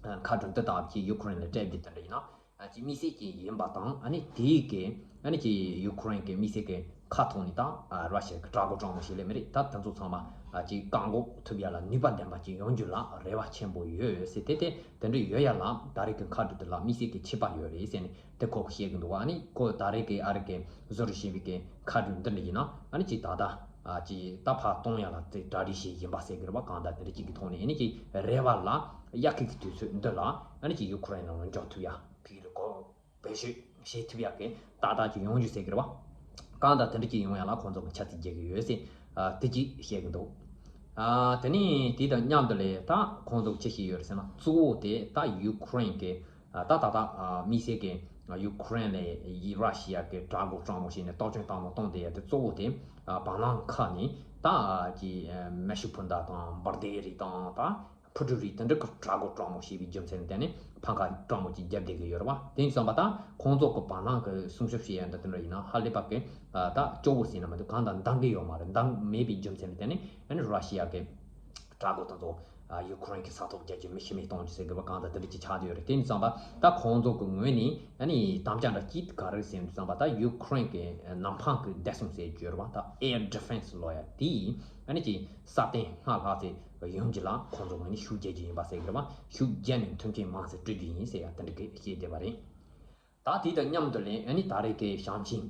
ཨ་མཁའ་འགྲུལ་འདི་ལྟ་བུ་ཅིག་ཡུ་ཁུ་རེན་ལ་སྤྲད་རྒྱུ་དེ་འདྲ་ཡིན་ན། ཨ་ཅིག་དམིགས་བསལ་གྱི་ཡིན་པ་དང་། ཨ་ནི་དེའི་གི་ཨ་ནི་ཅིག་ཡུ་ཁུ་རེན་གི་དམིགས་བསལ་གྱི་མཁའ་ཐོག་ནས་ད་ཨ་ར་ཤི་ཡ་གི་དྲག་པོ་སྤྲང་མོ་ཞིག་ལས་མི་རེད། ད་དེ་ཚོ་ཚང་མ་ཨ་ཅིག་བཀག་འགོག་ཐུབ་ཡ་ལ་ནུས་པ་ལྡན་པ་ཅིག་ཡོང་རྒྱུ་ལ་རེ་བ་ཆེན་པོ་ཡོད་ཟེར། དེ་དེ་དེ་འདྲ་ཡོད་ཡ་ལ་ད་རེས་ཀྱི་མཁའ་འགྲུལ་དེ་ལ་དམིགས་བསལ་གྱི་ཁྱད་པར་ཡོད་རེད་ཟེར་ནས་དེ་ཁོ་གིས་བཤད་གི་འདུག་ཨ་ནི་ཁོ་ད་རེས་ཀྱི་ཨ་རི་གི་བཟོ་སྐྲུན་བྱས་པའི་གི་མཁའ་འགྲུལ་འདི་འདྲ་ཡིན་ན། ཨ་ནི་ཅིག་ད་ལྟ་ཨ་ཅིག་ད་ཕར་གཏོང་ཡ་ལ་དེ་གྲ་སྒྲིག་བྱས་ཡིན་པ་ཟེར་གི་རེད་པ། གང་ལྟར་དེ་འདྲ་ཅིག་གི་ཐོག་ནས་ཨ་ནི་ཅིག་རེ་བ་ལ་དབྱར་ཁའི་གི་དུས་ཚོད་འདི་ལ་ཨ་ནི་ཅིག་ཡུ་ཁུ་རེན་ནང་ལ་འཇོག་ཐུབ་ཡ་ཕ་གི་ལ་གོ་བེད་སྤྱོད་བྱེད་ཐུབ་ཡག་གི་ཏག་ཏག་ཅིག་ཡོང་རྒྱུ་ཟེར་གི་རེད་བ། གང་ལྟར་དེ་འདྲ་ཅིག་ཡོང་ཡག་ལ་ཁོང་ཚོ་གི་ཆབ་སྲིད་རྒྱག་གི་ཡོད་ཟེར། ཨ་དེ་ཅིག་བཤད་གི་འདུག་ཨ་དེ་ནས་དེ་དང་མཉམ་དུ་ལས་ད་ཁོང་ཚོ་གི་ཅི་བཤད་ཡོད་རེད་ཟེར་ན། གཙོ་བོ་དེ་ད་ཡུ་ཁུ་རེན་གི་ཨ་ད་ད་ད་ཨ་དམིགས་བསལ་གི་ཡུ་ཁུ་རེན་ལ་ཡི་ར་ཤི་ཡ་གི་དྲག་པོ་སྤྲང་མོ་བྱས་ནས་སྟོབས་ཆེན་སྟོབས་མོ་གཏོང་བསྡད་ཡ་དེ་གཙོ་བོ་དེ་ཨ་བ་ལང་ཁ་ནས་ད་ཨ་ཅིག་ཨ་མེ་ཤུགས་འཕུར་མདའ་དང་འབར་མདེལ་རིགས་དང་ད། འཕུར་གྲུ་རིགས་དེ་འདྲ་གི་དྲག་པོ་སྤྲང་མོ་བྱས་པའི་རྒྱུ་མཚན་ལ་བརྟེན་ནས་འཕང་ཁ་སྤྲང་མོ་ཅིག་བརྒྱབ་བསྡད་ཀྱི་ཡོད་རེད་བ། དེ་ཡིན་ཙམ་པ་ད་ཁོང་ཚོ་གི་བ་ལང་གི་སྲུང་སྐྱོབ་བྱེད་ཡ་འདི་དེ་འདྲ་ཡིན་ན་ཧ་ལས་པ་གི་ད་སྐྱོ་བོ་ཟེར་ན་མི་འདུག་གང་ལྟར་འདང་གི་ཡོད་མ་རེད། འདང་མེད་པའི་རྒྱུ་མཚན་ལ་བརྟེན་ནས་ཨ་ནི་ར་ཤི་ཡ་གི་དྲག་པོ་དེ་ཚོ་ཡུ་ཁུ་རེན་གི་ས་ཐོག་རྒྱག་རྒྱུ་མི་ཤི་རྨས་གཏོང་རྒྱུ་ཟེར་དགོས་པ་གང་ལྟར་དེ་འདྲ་ཅིག་ཆགས་བསྡད་ཡོད་རེད། དེ་ཡིན་ཙམ་པ་ད་ཁོང་ཚོ་གི་ངོས་ནས་ཨ་ནི་དམ་བཅའ་འདྲ་ཅིག་ག་རེ་ཟེར་འདུག་ཙམ་པ། ད་ཡུ་ཁུ་རེན་གི་ནམ་འཕང་གི་བདེ་སྲུང་ཟེར་གྱི་ཡོད་རེད་བ། ད་air defense ལོ་ཡ་དེ་ཨ་ནི་ཅིག་སྲ་བརྟན་སྔར་ལྷག་ཙམ་ཡོང་རྒྱུ་ལ་ཁོང་ཚོ་ངོས་ནས་ཤུགས་རྒྱག་རྒྱུ་ཡིན་པ་ཟེར་གི་རེད་བ། ཤུགས་རྒྱག་ནས་མཐུན་རྐྱེན་མང་ཙམ་སྤྲོད་རྒྱུ་ཡིན་ཟེར་ཡ་དེ་འདྲ་གི་བཤད་བསྡད་པ་རེད། ད་དེ་དང་མཉམ་དུ་ལས་ཨ་ནི་ད་རེས་ཀྱི་ཞང་ཆིན་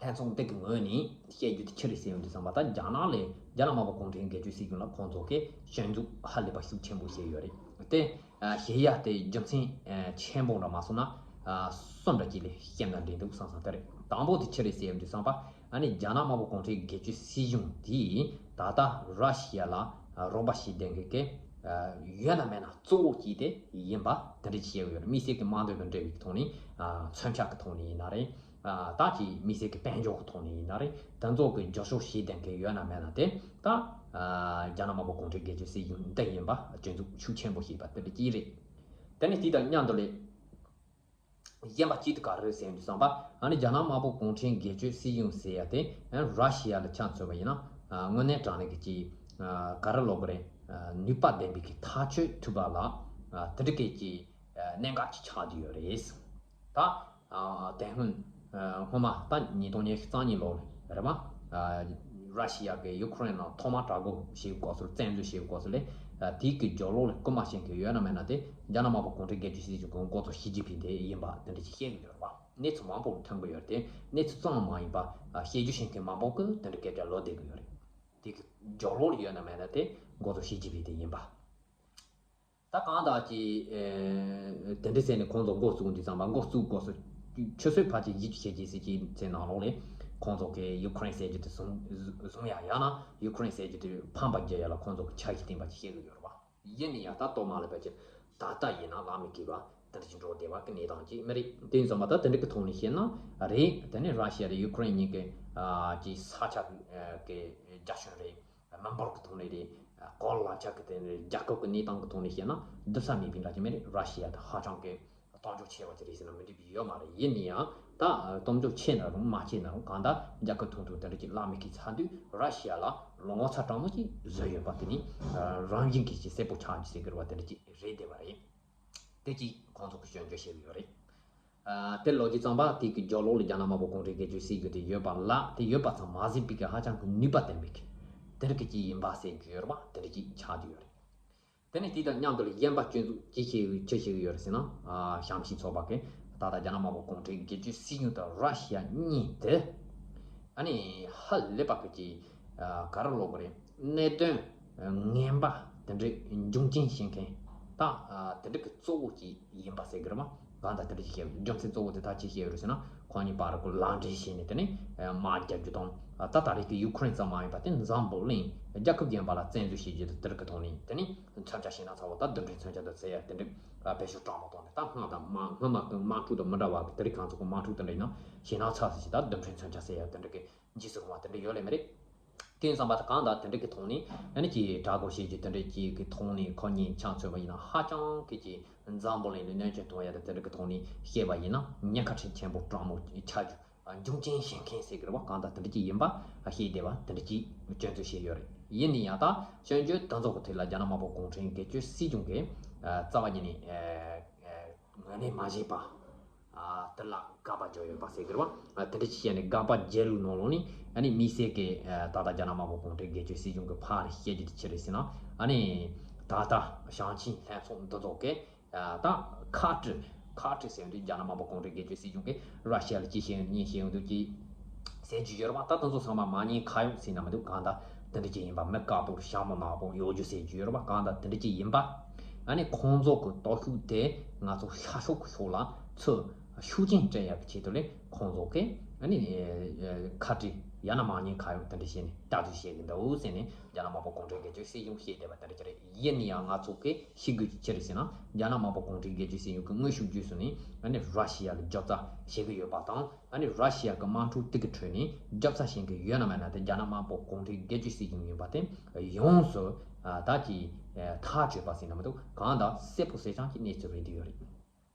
ལྷན་ཚོགས་འདི་གི་ངོས་ནས་བཤད་རྒྱུ་དེ་ཅི་རེད་ཟེར་ཡོང་དུས་ཙམ་པ། ད་རྒྱ་ནག་ལས་རྒྱ་ནག་དམར་པོ་གུང་ཁྲན་སྒེར་གཅོད་སྲིད་གཞུང་ལ་ཁོང་ཚོ་གིས་སྐྱོན་འཛུགས་ཧ་ལས་པ་ཤུགས་ཆེན་པོ་བྱས་ཡོད་རེད་དེ། ཨ་བྱེད་ཡ་དེ་རྒྱུ་མཚན་ཨ་ཆེན་པོ་འདྲ་མ་སོང་ན་ཨ་གསུམ་འདྲ་ཅིག་ལས་བཤད་ན་འགྲིག་འདུག་བསམ་བསམ་དེ་རེད། དང་པོ་དེ་ཅི་རེད་ཟེར་ཡོང་དུས་ཙམ་པ། ཨ་ནི་རྒྱ་ནག་དམར་པོ་གུང་ཁྲན་སྒེར་གཅོད་སྲིད་གཞུང་དེས་ད་ལྟ་ར་ཤི་ཡ་ལ་ཨ་རོགས་པ་བྱེད་བསྡད་མཁན་གྱི་ཨ་ཡོད་ན་མེད་ན་གཙོ་བོ་གཅིག་དེ་ཡིན་པ་དེ་འདྲ་ཅིག་བཤད་ཀྱི་ཡོད་རེད། དམིགས་བསལ་གྱི་དམག་དོན་དང་འབྲེལ་བའི་ཐོག་ནས་ཨ་མཚོན་ཆ་གི་ཐོག་ནས་ཡིན་ན་རེད། ཨ་ད་ཅིག་དམིགས་བསལ་གྱི་དཔལ་འབྱོར་གྱི་ཐོག་ནས་ཡིན་ན་རེད། དེ་ཚོ་གི་རྒྱབ་སྐྱོར་བྱེད་བསྡད་མཁན་ཡོད་ན་མེད་ན་དེ་ད་ཨ་རྒྱ་ནག་དམར་པོ་གུང་ཁྲན་སྒེར་གཅོད་སྲིད་གཞུང་འདི་ཡིན་པ་སྐྱོན་འཛུགས་ཤུགས་ཆེན་པོ་བྱས་པ་དེ་འདྲ་ཅིག་རེད། དེ་ནས་དེ་དང་མཉམ་དུ་ལས། གཞན་པ་གཅིག་དེ་ག་རེ་རེད་ཟེར་དུས་ཙམ་པ། ཨ་ནི་རྒྱ་ནག་དམར་པོ་གུང་ཁྲན་སྒེར་གཅོད་སྲིད་གཞུང་ཟེར་ཡ་དེ་ཨ་ར་ཤི་ཡ་ལ་ཆ་མཚོན་པ་ཡིན་ན། ཨ་དངོས་གནས་དྲང་གནས་ཀྱི་ཅིག་ཨ་ག་རེ་ལབ་དགོས་རེད། ཨ་ནུས་པ་ལྡན་པའི་གི་ཐག་གཅོད་ཐུབ་པ་ལ་ཨ་དེ་འདྲ་གི་ཅིག་ཨ་གནད་འགག་ཅིག་ཆགས་བསྡད་ཡོད་རེད། ད་ཨ་དེ་སྔོན་ཨ་སྔོན་མ་ད་ཉིས་སྟོང་ཉི་ཤུ་རྩ་གཉིས་ལོ་རེད་པ། ཨ་ར་ཤི་ཡ་གིས་ཡུ་ཁུ་རེན་ནང་ཐོག་མར་དྲག་རྒོལ་བྱེད་སྐབས་སུ། བཙན་འཛུལ་བྱེད་སྐབས་སུ་ལས་ཨ་དེའི་གི་རྒྱབ་ལོགས་ལ་རྐུན་མ་བྱེད་མཁན་ཡོད་ན་མེད་ན་དེ་རྒྱ་ནག་དམར་པོ་གུང་ཁྲན་སྒེར་གཅོད་སྲིད་གཞུང་གི་འགོ་གཙོ་ཞི་ཅིན་ཕིང་དེ་ཡིན་པ་དེ་འདྲ་ཅིག་བཤད་ཀྱི་ཡོད་རེད་པ། གནས་ཚུལ་མང་པོ་ཐོན་གྱི་ཡོད་རེད་དེ། གནས་ཚུལ་ཙམ་མ་ཡིན་པ་ཨ་བཤད་རྒྱུ་བཤད་མཁན་མང་པོ་གིས་དེ་འདྲ་སྐད་ཆ་ལབ་བསྡད་ཀྱི་ཡོད་རེད། དེ་གི་རྒྱབ་ལོགས་ལ་ཡོད་ན་མེད་ན་དེ་འགོ་གཙོ་ཞི་ཅིན་ཕིང་དེ་ཡིན་པ། ད་གང་ལྟར་གྱི་ཨེ་དེ་འདྲ་ཟེར་ནས་ཁོང་ཚོ་འགོ་བཙུགས་དུས་ཙམ་པ། འགོ་བཙུགས་སྐབས་སུ་ཆུ་ཚོད་ཕལ་ཆེར་བཞི་བཅུ་ཞེ་གཅིག་ཟེར་གྱི་ཚེ་ནང་ལོགས་ལས་ཁོང་ཚོ་གིས་ཡུ་ཁུ་རེན་ཟེར་རྒྱུ་དེ་བཟུང་བཟུང་ཡ། ཡང་ན་ཡུ་ཁུ་རེན་ཟེར་རྒྱུ་དེ་ཕམ་པ་རྒྱག་ཡ་ལ་ཁོང་ཚོ་གིས་འཆར་གཞི་བཏིང་བ་ཅིག་བཤད་ཀྱི་ཡོད་རེད་བ། ཡིན་ན་ཡང་ད་ལྟོ་མ་ལབ་པ་ཅིག་ད་ལྟ་ཡིན་ན་ལབ་མི་དགོས་པ་དེ་འདྲ་ཅིག་འགྲོ་བསྡད་པ་གི་གནས་སྟངས་ཅིག་མ་རེད། དེ་ཡིན་ཙང་མ་ད་དེ་འདྲ་གི་ཐོག་ནས་བཤད་ན་རེད། དེ་ནས་ར་ཤི་ཡ་རེད། ཡུ་ཁུ་རེན་གཉིས་ཀྱི་ཨ་ཅིག་ས་ཆ་གི་རྒྱ་ཁྱོན་རེད། མི་འབོར་གྱི་ཐོག་ནས་རེད། གོ་ལ་ཆགས་ཀྱི་དེ་ནི་རྒྱལ་ཁབ་ཀྱི་གནས་སྟངས་ཀྱི་ཐོག་ནས་བཤད་ན་སྡུག་ས་མེད་པའི་འདྲ་ཅིག་མེད་རེད། ར་ཤི་ཡ་དང་ཧ་ཅང་གི་གཏོང་འཇོག་ཆེ་བ་ཅིག་རེད་ཟེར་ན་མི་འགྲིག་པ་ཡོད་མ་རེད། ཡིན་ན་ཡང་ད་གཏོང་འཇོག་ཆེ་ན་རུང་མ་ཆེ་ན་རུང་གང་ལྟར་རྒྱལ་ཁབ་ཐུང་ཐུང་དེ་འདྲ་ཅིག་ལ་མི་ཁེལ་ཚར་དུས་ར་ཤི་ཡ་ལ་ངོ་ཚ་དྲང་མོ་ཅིག་བཟོས་ཡོད་པ་དེ་ནི་རང་བཞིན་གྱིས་ཅིག་གསལ་པོ་ཆགས་རྒྱུ་ཟེར་གི་རེད་བ། དེ་འདྲ་ཅིག་རེད་བསྡད་པ་རེད། དེ་གཅིག་ཁོང་ཚོ་གི་སྐྱོན་བརྗོད་བྱེད་ཀྱི་ཡོད་རེད། ཨ། དེ་ལོ་རྒྱུས་ཙམ་པ་དེ་གི་རྒྱབ་ལོགས་ལ་རྒྱ་ནག་དམར་པོ་གུང་ཁྲན་སྒེར་གཅོད་སྲིད་གཞུང་དེ་ཡོད་པ་ལ་དེ་ཡོད་པ་ཙམ་མ་ཟད་པའི་གི་ཧ་ཅང་གི་ནུས་པ་ལྡན་པའི་གི་དེ་རིགས་ཀྱི་ཅིག་ཡིན་པ་ཟེར་རྒྱུ་ཡོད་རེད་པ། དེ་འདྲ་ཅིག་ཆགས་བསྡད་ཡོད་རེད། དེ་ནས་དེ་དང་མཉམ་དུ་ལ་གཞན་པ་སྐྱོན་འཛུགས་ཅི་བྱེད་ཅི་བྱེད་ཀྱི་ཡོད་རེད་ཟེར་ན། ཨ། བྱམས་ཞིང་ཚོགས་པ་གིས་ད་ལྟ་རྒྱ་ནག་དམར་པོ་གུང་ཁྲན་སྒེར་གཅོད་སྲིད་གཞུང་དང་ར་ཤི་ཡ་གཉིས་དེ་ཨ་ནི་ཧ་ལས་པ་གི་ཅིག་ཨ། ག་རེ་ལབ་དགོས་རེད། གནད་དོན་ངན་པ་དེ་འདྲའི་འབྱུང་རྐྱེན་བྱེད་མཁན་ད་ཨ། དེ་འདྲ་གི་གཙོ་བོ་ཅིག་ཡིན་པ་ཟེར་གི་རེད་མ། གང་ལྟར་དེ་འདྲ་ཞིག་བཤད་པ་རྒྱུ་མཚན་གཙོ་བོ་དེ་ད་ཅི་བཤད་ཡོད་རེད་ཟེར་ན། ཁོང་གཉིས་བར་གི་ལག་འབྲེལ་བྱས་ནས་དེ་ནས་དམག་རྒྱག་རྒྱུ་དང་། ད་ད་རེས་ཀྱི་ཡུ་ཁུ་རེན་ཙམ་མ་ཡིན་པ་དེ་འཛམ་བུ་གླིང་རྒྱལ་ཁབ་གཞན་པ་ལ་བཙན་འཛུལ་བྱེད་རྒྱུ་དང་དེ་རིགས་ཀྱི་ཐོག་ནས་དེ་ནས་མཚོན་ཆ་ཞེད་སྣང་ཚ་བོ་དང་རྡུལ་ཕྲན་མཚོན་ཆ་དང་ཟེར་ཡ་དེ་འདྲ་བེད་སྤྱོད་དྲང་མོ་བཏང་ནས། ད་སྔ་དང་མ་སྔ་མ་གི་དམག་འཁྲུག་དང་མི་འདྲ་བ་གི་དེ་རིགས་གང་ཚོ་གི་དམག་འཁྲུག་དེ་འདྲ་ཡིན་ན་ཞེད་སྣང་ཚ་ཟེར་ཞིག་དང་རྡུལ་ཕྲན་མཚོན་ཆ་ཟེར་ཡ་དེ་འདྲ་གི་འཇིགས་སུ་རུང་བ་དེ་འདྲ་ཡོད་ལེ་མི་རེད། དེ་ཡིན་ཙང་པ་ད་གང་ལྟར་དེ་འདྲ་གི་ཐོག་ནས་ཨ་ནི་ཅིག་དྲག་པོ་བྱེད་རྒྱུ་དེ་འདྲ་ཅིག་གི་ཐོག་ནས་ཁོ་གཉིས་ཆ་མཚོན་པ་ཡིན་ན་ཧ་ཅང་གི་ཅིག་འཛམ་བུ་གླིང་ལ་གནོད་སྐྱོན་གཏོང་ཡ་དང་དེ་འདྲ་གི་ཐོག་ནས་བཤད་པ་ཡིན་ན་ཉེན་ཁ་ཆེན་ཆེན་པོ་དྲང་མོ་ཆགས་རྒྱུ་འབྱུང་རྐྱེན་བྱེད་མཁན་ཟེར་གི་རེད་བ། གང་ལྟར་དེ་འདྲ་ཅིག་ཡིན་པ་ཤེས་བསྡད་པ་དེ་འདྲ་ཅིག་སྐྱོན་འཛུགས་བྱས་ཡོད་རེད། ཡིན་ན་ཡང་ད་སྐྱོན་བརྗོད་དེ་ཚོ་གི་ཐད་ལ་རྒྱ་ནག་དམར་པོ་གུང་ཁྲན་སྒེར་གཅོད་སྲིད་གཞུང་གིས་རྩ་བ་ཉིད་ནས་ངོས་ལེན་མ་བྱས་པ། ཨ། དེ་ལ་དགག་པ་བརྒྱབ་ཡོད་པ་ཟེར་གི་རེད་བ། ཨ། དེ་འདྲ་ཅིག་བྱས་ནས་དགག་པ་བརྒྱབ་ལུགས་ནང་ལོགས་ནས་ཨ་ནི་དམིགས་བསལ་གྱི་ཨ། ད་ལྟ་རྒྱ་ནག་དམར་པོ་གུང་ཁྲན་སྒེར་གཅོད་སྲིད་གཞུང་གི་ཕར་བཤད་རྒྱུ་དེ་ཅི་རེད་ཟེར་ན། ཨ་ནི་ད་ལྟ་ཞིང་ཆེན་ལྷན་ཚོགས་འདི་ཚོ་གིས་ཨ། ད་ཁ་བྲལ་ཁ་བྲལ་ཟེར་ཡོང་དུས་རྒྱ་ནག་དམར་པོ་གུང་ཁྲན་སྒེར་གཅོད་སྲིད་གཞུང་གིས་ར་ཤི་ཡ་ལ་ཅི་བྱེད་ཡོང་གཉེན་བྱེད་ཡོང་དུས་ཀྱི་ཟེར་རྒྱུ་ཡོད་རེད་བ། ད་དེ་ཚོ་ཚང་མ་མ་ཉན་ཁ་གཡོག་ཟེར་ན་མི་འདུག་གང་ལྟར་དེ་འདྲ་ཅིག་ཡིན་པ། མི་དཀར་པོ་ཞྭ་མོ་ནག་པོ་གཡོ་སྒྱུ་ཟེར་རྒྱུ་ཡོད་རེད་བ། གང་ལྟར་དེ་འདྲ་ཅིག་ཡིན་པ། ཨ་ནི་ཁོང་ཚོ་གི་སྟོབས་ཤུགས་དེ་ང་ཚོ་ཤར་ཕྱོགས་ཀྱི་ཕྱོགས་ལ་ཚུར་ཤུགས་རྐྱེན་སྤྲད་ཡག་གི་ཆེད་དུ་ལས་ཁོང་ཚོ་གིས་ཨ་ནི་ཁ་བྲལ་ཡང་ན་མ་ཉན་ཁ་གཡོག་དེ་འདྲ་བྱས་ནས་ལྟ་ཚུལ་བཤད་གི་འདུག་ཟེར་ནས་རྒྱ་ནག་དམར་པོ་གུང་ཁྲན་སྒེར་གཅོད་སྲིད་གཞུང་བཤད་བསྡད་པ་དེ་འདྲ་ཅིག་རེད། ཡིན་ན་ཡང་ང་ཚོ་གིས་ཤེས་དགོས་ཀྱི་ཅི་རེད་ཟེར་ན། རྒྱ་ནག་དམར་པོ་གུང་ཁྲན་སྒེར་གཅོད་སྲིད་གཞུང་གི་དངོས་ཤུགས་བརྒྱུད་ནས་ཨ་ནི་ར་ཤི་ཡ་ལ་རྒྱབ་རྩ་བྱེད་ཀྱི་ཡོད་པ་དང་། ཨ་ནི་ར་ཤི་ཡ་གི་དམག་འཁྲུག་དེ་གི་ཁྲོད་ནས་རྒྱབ་རྩ་བྱེད་མཁན་ཡོད་ན་མེད་ན་དེ་རྒྱ་ནག་དམར་པོ་གུང་ཁྲན་སྒེར་གཅོད་སྲིད་གཞུང་ཡིན་པ་དེ་ཡོངས་སུ་ད་ཀྱི་ཐག་གཅོད་པ་ཟེར་ན་མི་འདུག་གང་ལྟར་གསལ་པོ་གསལ་རྐྱང་གི་གནས་ཚུལ་རེད་འདི་ཡོད་རེད།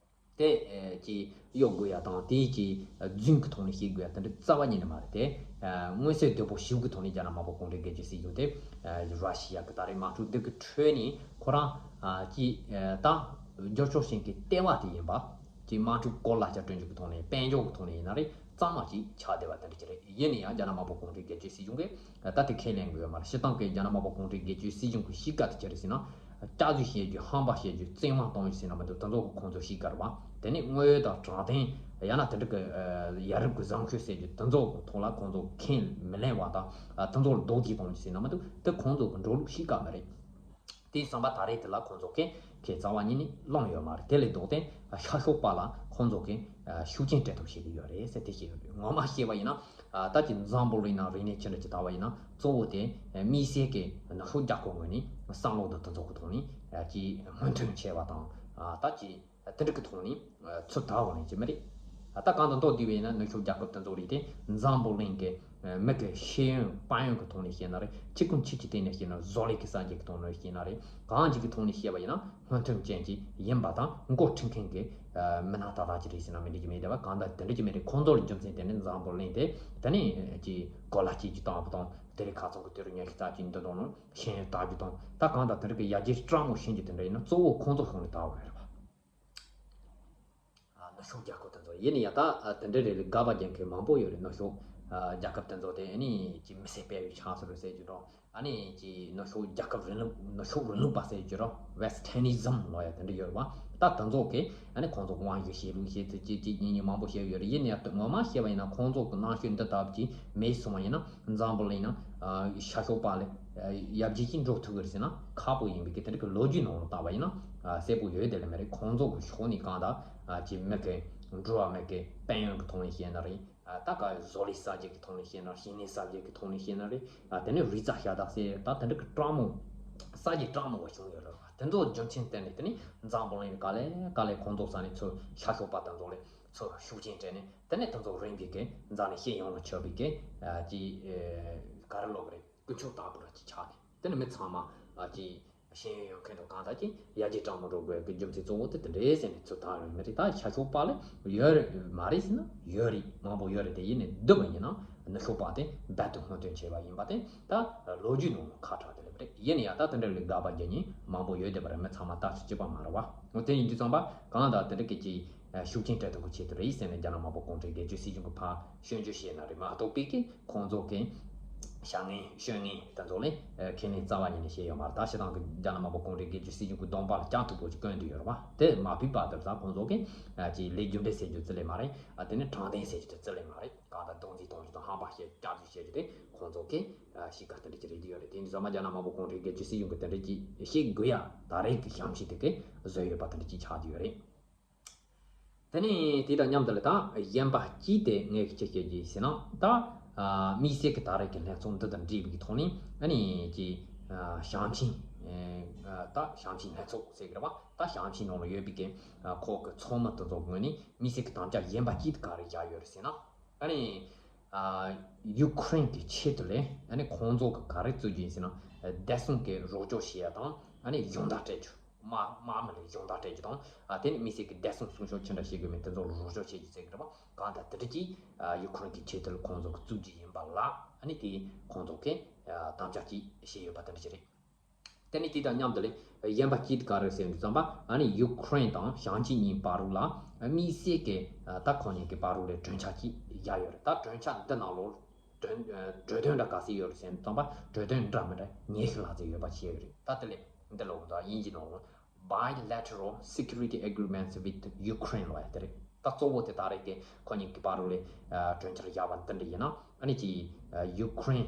དེ་ཀྱི་གཡོ་དགོས་ཡ་དང་དེ་ཀྱི་རྫུན་གྱི་ཐོག་ནས་བཤད་དགོས་ཡ་དེ་འདྲ་རྩ་བ་ཉིད་ནས་མ་རེད་དེ། མངོན་གསལ་དོད་པོ་ཞིབ་གི་ཐོག་ནས་རྒྱ་ནག་དམར་པོ་གུང་ཁྲན་སྒེར་གཅོད་སྲིད་གཞུང་དེ་ར་ཤི་ཡ་གི་ད་རེས་དམག་འཁྲུག་འདི་གི་ཁྲོད་ནས་ཁོ་རང་ཀྱི་ད་སྒྱུར་བཅོས་བྱེད་མཁན་ལྟེ་བ་དེ་ཡིན་པ། ཀྱི་དམག་འཁྲུག་གོ་ལ་ཆ་སྤྲོད་རྒྱུ་གི་ཐོག་ནས་དཔལ་འབྱོར་གི་ཐོག་ནས་ཡིན་ན་རེད། གཙང་མ་ཅིག་ཆགས་བསྡད་པ་དེ་འདྲ་ཅིག་རེད། ཡིན་ན་ཡང་རྒྱ་ནག་དམར་པོ་གུང་ཁྲན་སྒེར་གཅོད་སྲིད་གཞུང་གིས་ད་དེ་ཁས་ལེན་གི་ཡོད་མ་རེད། སྤྱིར་བཏང་གི་རྒྱ་ནག་དམར་པོ་གུང་ཁྲན་སྒེར་གཅོད་སྲིད་གཞུང་གི་གཤིས་ཀ་དེ་ཅི་རེད་ཟེར་ན། སྐྱག་རྫུན་བཤད་རྒྱུ། ཧམ་པ་བཤད་རྒྱུ། བཙན་དབང་གཏོང་རྒྱུ་ཟེར་ན་མི་འདུག་དེ་ཚོ་གི་ཁོང་ཚོ་གཤིས་ཀ་རེད་བ། དེ་ནས་དངོས་ཡོད་དང་དྲང་བདེན་ཡང་ན་དེ་འདྲ་གི་ཡ་རབས་གི་བཟང་སྤྱོད་ཟེར་རྒྱུ་དེ་ཚོ་གི་ཐོག་ལ་ཁོང་ཚོ་ཁས་མི་ལེན་པ་དང་། དེ་ཚོ་ལ་རྡོག་རྫིས་གཏོང་རྒྱུ་ཟེར་ན་མི་འདུག་དེ་ཁོང་ཚོ་གི་འགྲོ་ལུགས་གཤིས་ཀ་མ་རེད། དེའི་བསམ་པ་ད་རེས་དེ་ལ་ཁོང་ཚོ་གིས་ཁས་རྩ་བ་ཉིད་ནས་བླངས་ཡོད་མ་རེད། དེ་ལས་ལྡོག་སྟེ་ཤར་ཕྱོགས་པ་ལ་ཁོང་ཚོ་གིས་ཤུགས་རྐྱེན་སྤྲད་ཐབས་བྱེད་ཀྱི་ཡོད་རེད་ཟེར་དེ་བཤད་ཡོད་རེད། ངོ་མ་བཤད་པ་ཡིན་ན་ད་ཀྱི་འཛམ་བུ་གླིང་ནང་རིག་གནས་ཅི་འདྲ་ཅིག་དར་བ་ཡིན་ན་གཙོ་བོ་དེ་དམིགས་བསལ་གྱི་ནུབ་ཕྱོགས་རྒྱལ་ཁབ་ངོས་ནས་བསམ་བློ་དང་དེ་ཚོ་གི་ཐོག་ནས་ཀྱི་སྔོན་ཐོན་ཆེ་བ་དང་ད་ཀྱི་དེ་འདྲ་གི་ཐོག་ནས་ཚུར་དར་བ་ལེན་གྱི་མི་རེད། ད་གང་དུ་མདོར་བསྡུས་པ་ཡིན་ན་ནུབ་ཕྱོགས་རྒྱལ་ཁབ་དེ་ཚོ་རེད་དེ། འཛམ་བུ་གླིང་གི་མི་གི་ཤེས་ཡོན་དཔལ་ཡོན་གི་ཐོག་ནས་བཤད་ན་རེད། ཁྱི་ཀུན་ཁྱི་གི་སྟེང་ནས་བཤད་ན། བཟོ་ལས་ཀྱི་གསར་བརྗེ་གི་ཐོག་ནས་བཤད་ན་རེད། གང་ཅིག་གི་ཐོག་ནས་བཤད་པ་ཡིན་ན་སྔོན་ཐོན་ཅན་ཅིག་ཡིན་པ་དང་འགོ་ཁྲིད་མཁན་གི་མི་སྣ་ཏག་ཏག་ཅིག་རེད་ཟེར་ན་མི་འགྲིག་གི་མེད་དེ་བ། གང་ལྟར་དེ་འདྲ་ཅིག་མེད་རེད། ཁོང་ཚོ་ལ་རྒྱུ་མཚན་དེ་ནི་འཛམ་བུ་གླིང་དེ་དེ་ནི་ཀྱི་གོ་ལ་སྐྱེལ་རྒྱུ་དང་པོ་དང་དེ་རིང་ཁ་སང་གི་དུས་རབས་ཉི་ཤུ་རྩ་གཅིག་འདི་དང་ནང་ཤེས་ཡོན་དར་རྒྱུ་དང་ད་གང་ལྟར་དེ་འདྲ་གི་ཡར་རྒྱས་སྤྲང་མོ་ཤེས་རྒྱུ་དེ་འདྲ་ཡིན་ན་གཙོ་བོ་ཁོང་ཚོ་ཤོང་ནས་དར་བ་རེད་བ། ནུབ་ཕྱོགས་རྒྱལ་ཁབ་དེ་ཚོ་ཡིན་ན་ཡང་ད་དེ་འདྲ་རེད་ལ་དགག་པ་རྒྱག་མཁན་མང་པོ་ཡོད་རེད། ནུབ་ཕྱོགས་རྒྱལ་ཁབ་དེ་ཚོ་དེ་ཨ་ནི་ཀྱི་མི་སེར་སྤེལ་བའི་ཆགས་སུ་རེད་ཟེར་རྒྱུ་རོ། ཨ་ནི་ཀྱི་ནུབ་ཕྱོགས་རྒྱལ་ཁབ་རིང་ལུགས་ནུབ་ཕྱོགས་རིང་ལུགས་པ་ཟེར་རྒྱུ་རོ། Westernism ལོ་ཡ་དེ་འདྲ་ཡོད་རེད་བ། ད་དེ་ཚོ་གི་ཨ་ནི་ཁོང་ཚོ་དབང་ཞུ་བྱེད་ལུགས་བྱེད་ཚུལ་ཅི་ཅི་གཉིས་གཉིས་མང་པོ་བཤད་ཡོད་རེད། ཡིན་ན་ཡང་ངོ་མ་བཤད་པ་ཡིན་ན་ཁོང་ཚོ་གི་རྣམ་དཔྱོད་འདི་ལྟ་བུ་ཅིག་མེད་སོང་བ་ཡིན་ན་འཛམ་བུ་གླིང་ན་ཤར་ཕྱོགས་པ་ལས་ཡར་རྒྱས་ཀྱིས་འགྲོ་ཐུབ་ཀྱི་རེད་ཟེར་ན་ཁག་པོ་ཡིན་པའི་གི་དེ་འདྲ་གི་ལོ་རྒྱུས་ནང་ལ་བལྟས་པ་ཡིན་ན་གསལ་པོ་ཡོད་དེ་ལས་མེད་རེད། ཁོང་ཚོ་གི་ཕྱོགས་ནས་གང་ལྟར་ཀྱི་མི་གི་འགྲོ་བ་མི་གི་དཔལ་ཡོན་གི་ཐོག་ནས་བཤད་ན་རེད། ད་ག་བཟོ་ལས་གསར་བརྗེ་གི་ཐོག་ནས་བཤད་ན། ཤེས་ལས་གསར་བརྗེ་གི་ཐོག་ནས་བཤད་ན་རེད། དེ་ནས་རིག་རྩལ་ཤ་སྟག་ཟེར་ད་དེ་འདྲ་གི་སྤྲང་མོ་གསར་བརྗེ་སྤྲང་མོ་བ་བྱུང་ཡོད་རེད། དེ་ཚོ་རྒྱུ་མཚན་བརྟེན་ནས་དེ་ནས་འཛམ་བུ་གླིང་ག་ལེ་ག་ལེ་ཁོང་ཚོ་ས་ནས་ཚུར་ཤར་ཕྱོགས་པ་དེ་ཚོ་ལས་ཚུར་ཤུགས་རྐྱེན་སྤྲད་ནས་དེ་ནས་དེ་ཚོ་རིམ་པས་གི་འཛམ་གླིང་ཤེས་ཡོངས་ལ་ཁྱབ་པའི་གི་ཀྱི་ག་རེ་ལབ་དགོས་རེད། ཀུན་སྤྱོད་ལྟ་བུ་ར་ཅིག་ཆགས་ནས་དེ་ནི་མི་ཚང་མ་ ཨ་ཅི་ཤེས་ཡོན་ཡོད་མཁན་དང་གང་ལྟར་གྱི་ཡར་རྒྱས་གྲ་མ་འགྲོ་དགོས་ཀྱི་རྒྱུ་མཚན་གཙོ་བོ་དེ་དེ་འདྲས་ཟེར་ནས་ཚུར་བཏང་ཡོད་མི་རེད། ད་ཤར་ཕྱོགས་པ་ལ་ཡོད་རེད་མ་རེད་ཟེར་ན་ཡོད་རེད། མང་པོ་ཡོད་རེད། དེ་ཡིན་ནས་བསྡུ་བ་ཡིན་ན་ནུབ་ཕྱོགས་པ་དེ་རྦད་དེ་སྔོན་ཐོན་བྱས་པ་ཡིན་པ་དེ་ད་ལོ་རྒྱུས་ནང་ལ་ཁ་གྲགས་དེ་ལས་མ་རེད། ཡིན་ན་ཡང་ད་དེ་འདྲ་ལས་དགག་པ་རྒྱག་མཁན་མང་པོ་ཡོད་བསྡད་པ་རེད། མི་ཚང་མ་ད་ཚོད་གཅིག་པ་མ་རེད་བ། འོ་དེ་ཡིན་དུས་ཙམ་པ་གང་ལྟར་དེ་འདྲ་གི་ཅིག་ཤུགས་རྐྱེན་སྤྲད་ཐུབ་པའི་ཆེད་དུ་རེད་ཟེར་ནས་རྒྱ་ནག་དམར་པོ་གུང་ཁྲན་སྒེར་གཅོད་སྲིད་གཞུང་གི་ཕར་སྐྱོན་བརྗོད་བྱས་ན་རེད་མ་གཏོགས་པའི་གི་ཁོང་ཚོ་གི་བྱ་ངན་སྤྱོད་ངན་དེ་ཚོ་ལས་ཁས་ལེན་རྩ་བ་ཉིད་ནས་བྱས་ཡོད་མ་རེད། ད་སྤྱིར་བཏང་གི་རྒྱ་ནག་དམར་པོ་གུང་ཁྲན་སྒེར་གཅོད་སྲིད་གཞུང་གི་གདོང་པ་ལ་སྐྱོན་ཐུབ་པོ་ཅིག་བསྐོན་བསྡད་ཡོད་རེད་བ། དེ་མ་ཕུད་པ་དེར་ད་ཁོང་ཚོ་གི་ཅིག་ལས་རྒྱུ་འབྲས་ཟེར་རྒྱུ་རྩིས་ལེན་མ་རེད། ཨ་དེ་ནི་དྲང་བདེན་ཟེར་རྒྱུ་དེ་རྩིས་ལེན་མ་རེད། གང་ལྟར་རྡོག་རྫིས་གཏོང་རྒྱུ་དང་ཧམ་པ་བཤད་སྐྱག་རྫུན་བཤད་རྒྱུ་དེ་ཁོང་ཚོ་གི་གཤིས་ཀ་དེ་འདྲ་ཅིག་རེད་ཡོད་རེད། དེ་ཡིན་དུས་ཙམ་པ་རྒྱ་ནག་དམར་པོ་གུང་ཁྲན་སྒེར་གཅོད་སྲིད་གཞུང་གི་དེ་འདྲ་ཅིག་བཤད་དགོས་ཡ་ད་རེས་ཀྱི་བྱ་བྱེད་དེ་གི་བཟོས་ཡོད་པ་དེ་འདྲ་ཅིག་ཆགས་བསྡད་ཡོད་རེད། དེ་ནས་དེ་དང་མཉམ་དུ་ལ་ད་གཞན་པ་གཅིག་དེ་ངས་ཅི་བཤད་ཀྱི་ཟེར་ན་ད་དམིགས་བསལ་གྱི་ད་རེས་ཀྱི་གནས་ཚུལ་འདི་དང་འབྲེལ་བའི་ཐོག་ནས་ཨ་ནི་ཀྱི་ཞིང་ཆེན་ད་ཞིང་ཆེན་གནས་ཚུལ་ཟེར་གི་རེད་བ། ད་ཞིང་ཆེན་ནང་ལ་ཡོད་པའི་གི་ཁོག་གི་ཚོགས་མི་དེ་ཚོ་ངོས་ནས་དམིགས་བསལ་གྱི་དམ་བཅའ་གཞན་པ་གཅིག་དེ་ག་རེ་བཞག་ཡོད་རེད་ཟེར་ན་ཨ་ནི་ཡུ་ཁུ་རེན་གྱི་ཆེད་དུ་ལས་ཨ་ནི་ཁོང་ཚོ་གི་ག་རེ་རྩོད་རྒྱུ་ཡིན་ཟེར་ན་བདེ་སྲུང་གི་རོགས་སྐྱོར་བྱེད་ཡ་དང་ཨ་ནི་སྦྱོང་བརྡར་སྤྲད་རྒྱུ། དམག་དམག་མི་ལ་སྦྱོང་བརྡར་སྤྲད་རྒྱུ་དང་། ཨ་དེ་ནི་དམིགས་བསལ་གྱི་བདེ་སྲུང་སྲུང་སྐྱོབ་ཅི་འདྲ་བྱེད་དགོས་མིན་དེ་ཚོ་ལ་རོགས་སྐྱོར་བྱེད་རྒྱུ་ཟེར་གི་རེད་པ། གང་ལྟར་དེ་འདྲ་གྱིས་ཡུ་ཁུ་རེན་གྱི་ཆེད་དུ་ཁོང་ཚོ་གི་བཙུགས་རྒྱུ་ཡིན་པ་ལ་ཨ་ནི་དེ་ཁོང་ཚོ་གིས་དམ་བཅའ་ཅིག་བྱས་ཡོད་པ་དེ་འདྲ་ཞིག་རེད། དེ་ནི་དེ་དང་མཉམ་དུ་ལས་གཞན་པ་གཅིག་དེ་ག་རེ་ཟེར་དུས་ཙམ་པ་ཨ་ནི་ཡུ་ཁུ་རེན་དང་ཞིང་ཆེན་གཉིས་བར་རུ་ལ་དམིགས་བསལ་གྱི་ད་ཁོང་གཉིས་ཀྱི་བར་རུ་ལས་གྲོས་འཆར་ཅིག་བཞག་ཡོད་རེད། ད་གྲོས་འཆར་འདི་ནང་ལོགས་གྲོས་གྲོས་དོན་འདྲ་ག་ཚོད་ཡོད་རེད་ཟེར་དུས་ཙམ་པ་གྲོས་དོན་འདྲ་མི་འདྲ་ཉི་ཤུ་ལྷག་ཙམ་ཡོད་པ་ཞིག་རེད། ད་དེ་ལས་འདི་ལོགས་དང་དབྱིན་ཇི་ནང་ལོགས། Bilateral security agreements with Ukraine ལབ་ཡ་དེ་རེད། ད་གཙོ་བོ་དེ་ད་རེས་ཀྱི་ཁོ་གཉིས་ཀྱི་བར་རུ་ལས་གྲོས་འཆར་བཞག་པ་འདི་འདྲ་ཡིན་ན་ཨ་ནི་ཀྱི་ཡུ་ཁུ་རེན་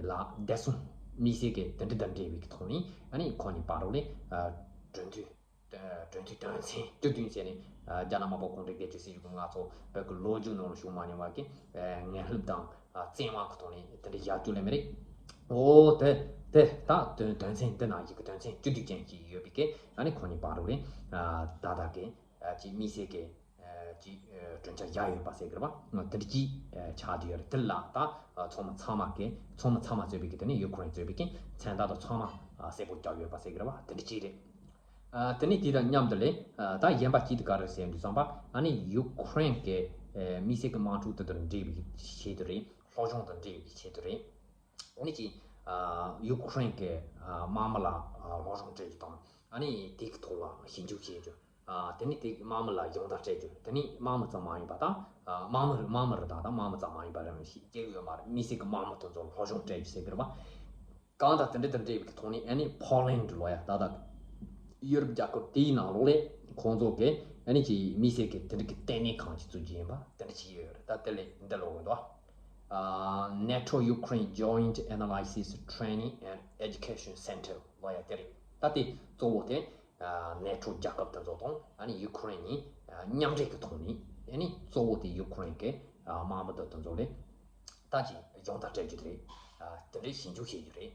ལ་བདེ་སྲུང་དམིགས་བསལ་གྱི་དེ་འདྲ་དང་འབྲེལ་བའི་ཐོག་ནས་ཨ་ནི་ཁོ་གཉིས་བར་རུ་ལས་གྲོས་མཐུན་གྲོས་མཐུན་དོན་ཚན་བཅུ་བདུན་བྱས་ནས་རྒྱ་ནག་དམར་པོ་གུང་ཁྲན་སྒེར་གཅོད་སྲིད་གཞུང་གི་ང་ཚོ་བོད་ཀྱི་ལོ་རྒྱུས་ནང་ལ་བྱུང་མ་མྱོང་བ་གི་ངན་ལྷབ་དང་བཙན་དབང་གི་ཐོག་ནས་དེ་འདྲ་བཞག་རྒྱུ་ལས་མི་རེད། འོ་དེ་དེ་ད་དོན་དོན་ཚན་འདི་ནང་བཞིན་གྱི་དོན་ཚན་བཅུ་བདུན་ཅན་ཞིག་ཡོད་པའི་གི་ཨ་ནི་ཁོ་གཉིས་བར་རུ་ལས་ད་ལྟ་གི་ཅིག་དམིགས་བསལ་གྱི་ཅིག་གྲོས་འཆར་བཞག་ཡོད་པ་ཟེར་གི་རེད་པ། དེ་འདྲ་ཅིག་ཆགས་བསྡད་ཡོད་རེད། དེ་ལ་ད་ཚོགས་མི་ཚང་མ་གི་ཚོགས་མི་ཚང་མ་གཙོས་པའི་གི་དེ་ནི་ཡུ་ཁུ་རེན་གཙོས་པའི་གི་མཚན་རྟགས་དང་ཚང་མ་གསལ་པོ་བརྒྱབ་ཡོད་པ་ཟེར་གི་རེད་པ། དེ་འདྲ་ཅིག་རེད། ཨ་དེ་ནས་དེ་དང་མཉམ་དུ་ལས་ཨ་ད་གཞན་པ་གཅིག་དེ་ག་རེ་ཟེར་དུས་ཙམ་པ་ཨ་ནི་ཡུ་ཁུ་རེན་གྱི་ཨ་དམིགས་བསལ་གྱི་དམག་འཁྲུག་དེ་དང་འབྲེལ་བའི་ཆེད་དུ་རེད། སློབ་སྦྱོང་དང་འབྲེལ་བའི་ཆེད་དུ་རེད། ཨ་ནི་ཅིག་ཨ་ཡུ་ཁུ་རེན་གྱི་ཨ་དམག་མི་ལ་ཨ་སློབ་སྦྱོང་སྤྲད་རྒྱུ་དང་ཨ་ནི་དེ་གི་ཐོག་ལ་ཞིབ་འཇུག་བྱེད་རྒྱུ། ཨ་དེ་ནས་དེ་དམག་མི་ལ་སྦྱོང་བརྡར་སྤྲད་རྒྱུ། དེ་ནས་དམག་མི་ཙམ་མ་ཡིན་པ་དང་ཨ་དམག་མི་རེད། དམག་མི་རེད་དང་ད་དམག་མི་ཙམ་མ་ཡིན་པ་རེད། ཞིག་སྐྱེ་གི་ཡོད་མ་རེད། དམིགས་བསལ་གྱི་དམག་མི་དེ་ཚོ་ལ་སློབ་སྦྱོང་སྤྲད་རྒྱུ་ཟེར་གི་རེད་པ། གང་དང་དེ་འདྲ་དང་འབྲེལ་བའི་ཐོག་ནས་ཨ་ནི་ཕོ་ལན་ལབ་ཡ་ད་ལྟ་ཡུ་རོབ་རྒྱལ་ཁབ་དེའི་ནང་ལོགས་ལས་ཁོང་ཚོ་གི་ཨ་ནི་ཅིག་དམིགས་བསལ་གྱི་དེ་འདྲ་གི་ལྟེ་གནས་ཁང་ཅིག་བཙུགས་རྒྱུ་ཡིན་པ་དེ་འདྲ་ཅིག་ཡོད་རེད། ད་དེ་ལས་འདི་ལོག་གི་འདུག་ཨ་NATO Ukraine Joint Analysis Training and Education Center ལབ་ཡ་དེ་རེད། ད་དེ་གཙོ་བོ་དེ་ནེ་ཊོ་རྒྱལ་ཁབ་དེ་ཚོ་དང་ཨ་ནི་ཡུ་ཁུ་རེན་གཉིས་མཉམ་འབྲེལ་གྱི་ཐོག་ནས་ཨ་ནི་གཙོ་བོ་དེ་ཡུ་ཁུ་རེན་གྱི་དམག་མི་དེ་དེ་ཚོ་ལས། ད་ཅིག་སྦྱོང་བརྡར་སྤྲད་རྒྱུ་རེད། ཨ་དེ་འདྲའི་ཞིབ་འཇུག་བྱེད་རྒྱུ་རེད།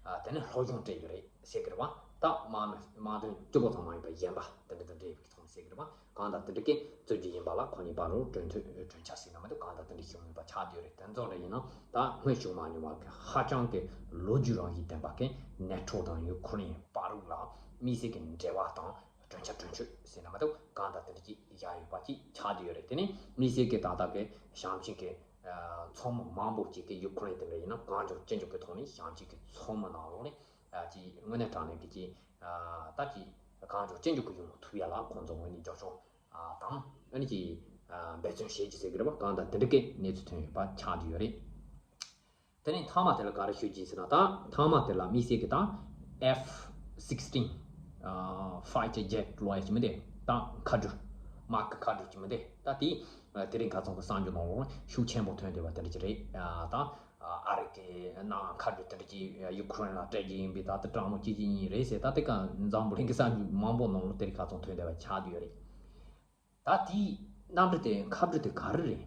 ཨ་དེ་ནས་སློབ་སྦྱོང་སྤྲད་རྒྱུ་རེད་ཟེར་གི་རེད་པ། ད་དམག་མི་དམག་དོན་སྤྱི་པོ་ཚང་མ་ཡིན་པ་གཞན་པ་དེ་འདྲ་དང་འབྲེལ་བའི་ཐོག་ནས་ཟེར་གི་རེད་པ། གང་ལྟར་དེ་འདྲ་གི་རྩོད་རྒྱུ་ཡིན་པ་ལ་ཁོ་གཉིས་བར་རུ་གྲོས་མཐུན་གྲོས་འཆར་ཟེར་ན་མི་འདུག་གང་ལྟར་དེ་འདྲ་བྱུང་ཡོད་པ་ཆགས་བསྡད་ཡོད་རེད། དེ་ཚོ་འདྲ་ཡིན་ན་ད་སྔོན་བྱུང་མ་མྱོང་བ་གི་ཧ་ཅང་གི་ལོ་རྒྱུས་རང་བཞིན་ལྡན་པ་གི་ནེ་ཊོ་དང་ཡུ་ཁུ་རེན་བར་རུ་ལ་དམིགས་བསལ་གྱི་འབྲེལ་བ་དང་། གྲོས་འཆར་གྲོས་ཆོད་ཟེར་ན་མ་གཏོགས་གང་ལྟར་དེ་འདྲ་ཅིག་བཞག་ཡོད་པ་ཅིག་ཆགས་བསྡད་ཡོད་རེད། དེ་ནས་དམིགས་བསལ་གྱི་ད་ལྟ་གི་ཞིང་ཆེན་གྱི་ཚོགས་མི་མང་པོ་ཅིག་གིས་ཡུ་ཁུ་རེན་དེ་འདྲ་ཡིན་ན་གང་མགྱོགས་ཅི་མགྱོགས་ཀྱི་ཐོག་ནས་ཞིང་ཆེན་གྱི་ཚོགས་མི་ནང་ལོགས་ནས་ཅིག་དངོས་གནས་དྲང་གནས་ཀྱི་ཅིག་ད་ཅིག་གང་མགྱོགས་ཅི་མགྱོགས་ཀྱི་ཡོང་ཐུབ་ཡ་ལ་ཁོང་ཚོ་ངོས་ནས་རྒྱབ་སྐྱོར་དང་ཨ་ནི་ཅིག་འབད་བརྩོན་བྱེད་ཀྱི་ཟེར་གྱི་རེད་པ། གང་ལྟར་དེ་འདྲ་གི་གནས་ཚུལ་ཐོན་ཡོད་པ་ཆགས་བསྡད་ཡོད་རེད། དེ་ནས་མཐའ་མ་དེ་ལ་ག་རེ་ཤོད་ཀྱི་ཟེར་ན་ད་མཐའ་མ་དེ་ལ་དམིགས་བསལ་གྱི་ད་F sixteen fighter jet ལབ་ཡ་ཅིག་མི་འདུག་ད་མཁའ་འགྲུལ་དམག་གི་མཁའ་འགྲུལ་ཅིག་མི་འདུག་ད་དེ་དེ་རིང་ཁ་སང་གི་གསར་འགྱུར་ནང་ལོགས་ཤུགས་ཆེན་པོ་ཐོན་བསྡད་པ་དེ་འདྲ་ཅིག་རེད། ད་ཨ་རི་གི་ནང་མཁའ་འགྲུལ་དེ་འདྲ་ཅིག་ཡུ་ཁུ་རེན་ལ་སྤྲད་ཀྱི་ཡིན་པས་ད་ལྟ་གྲང་མོ་སྐྱིད་ཀྱི་ཡིན་རེད་ཟེར། ད་དེ་ག་འཛམ་བུ་གླིང་གི་གསར་འགྱུར་མང་པོ་ནང་ལོགས་དེ་རིང་ཁ་སང་ཐོན་བསྡད་པ་ཆགས་བསྡད་ཡོད་རེད། ད་དེའི་གནམ་གྲུ་དེ་མཁའ་འགྲུལ་དེ་ག་རེ་རེད།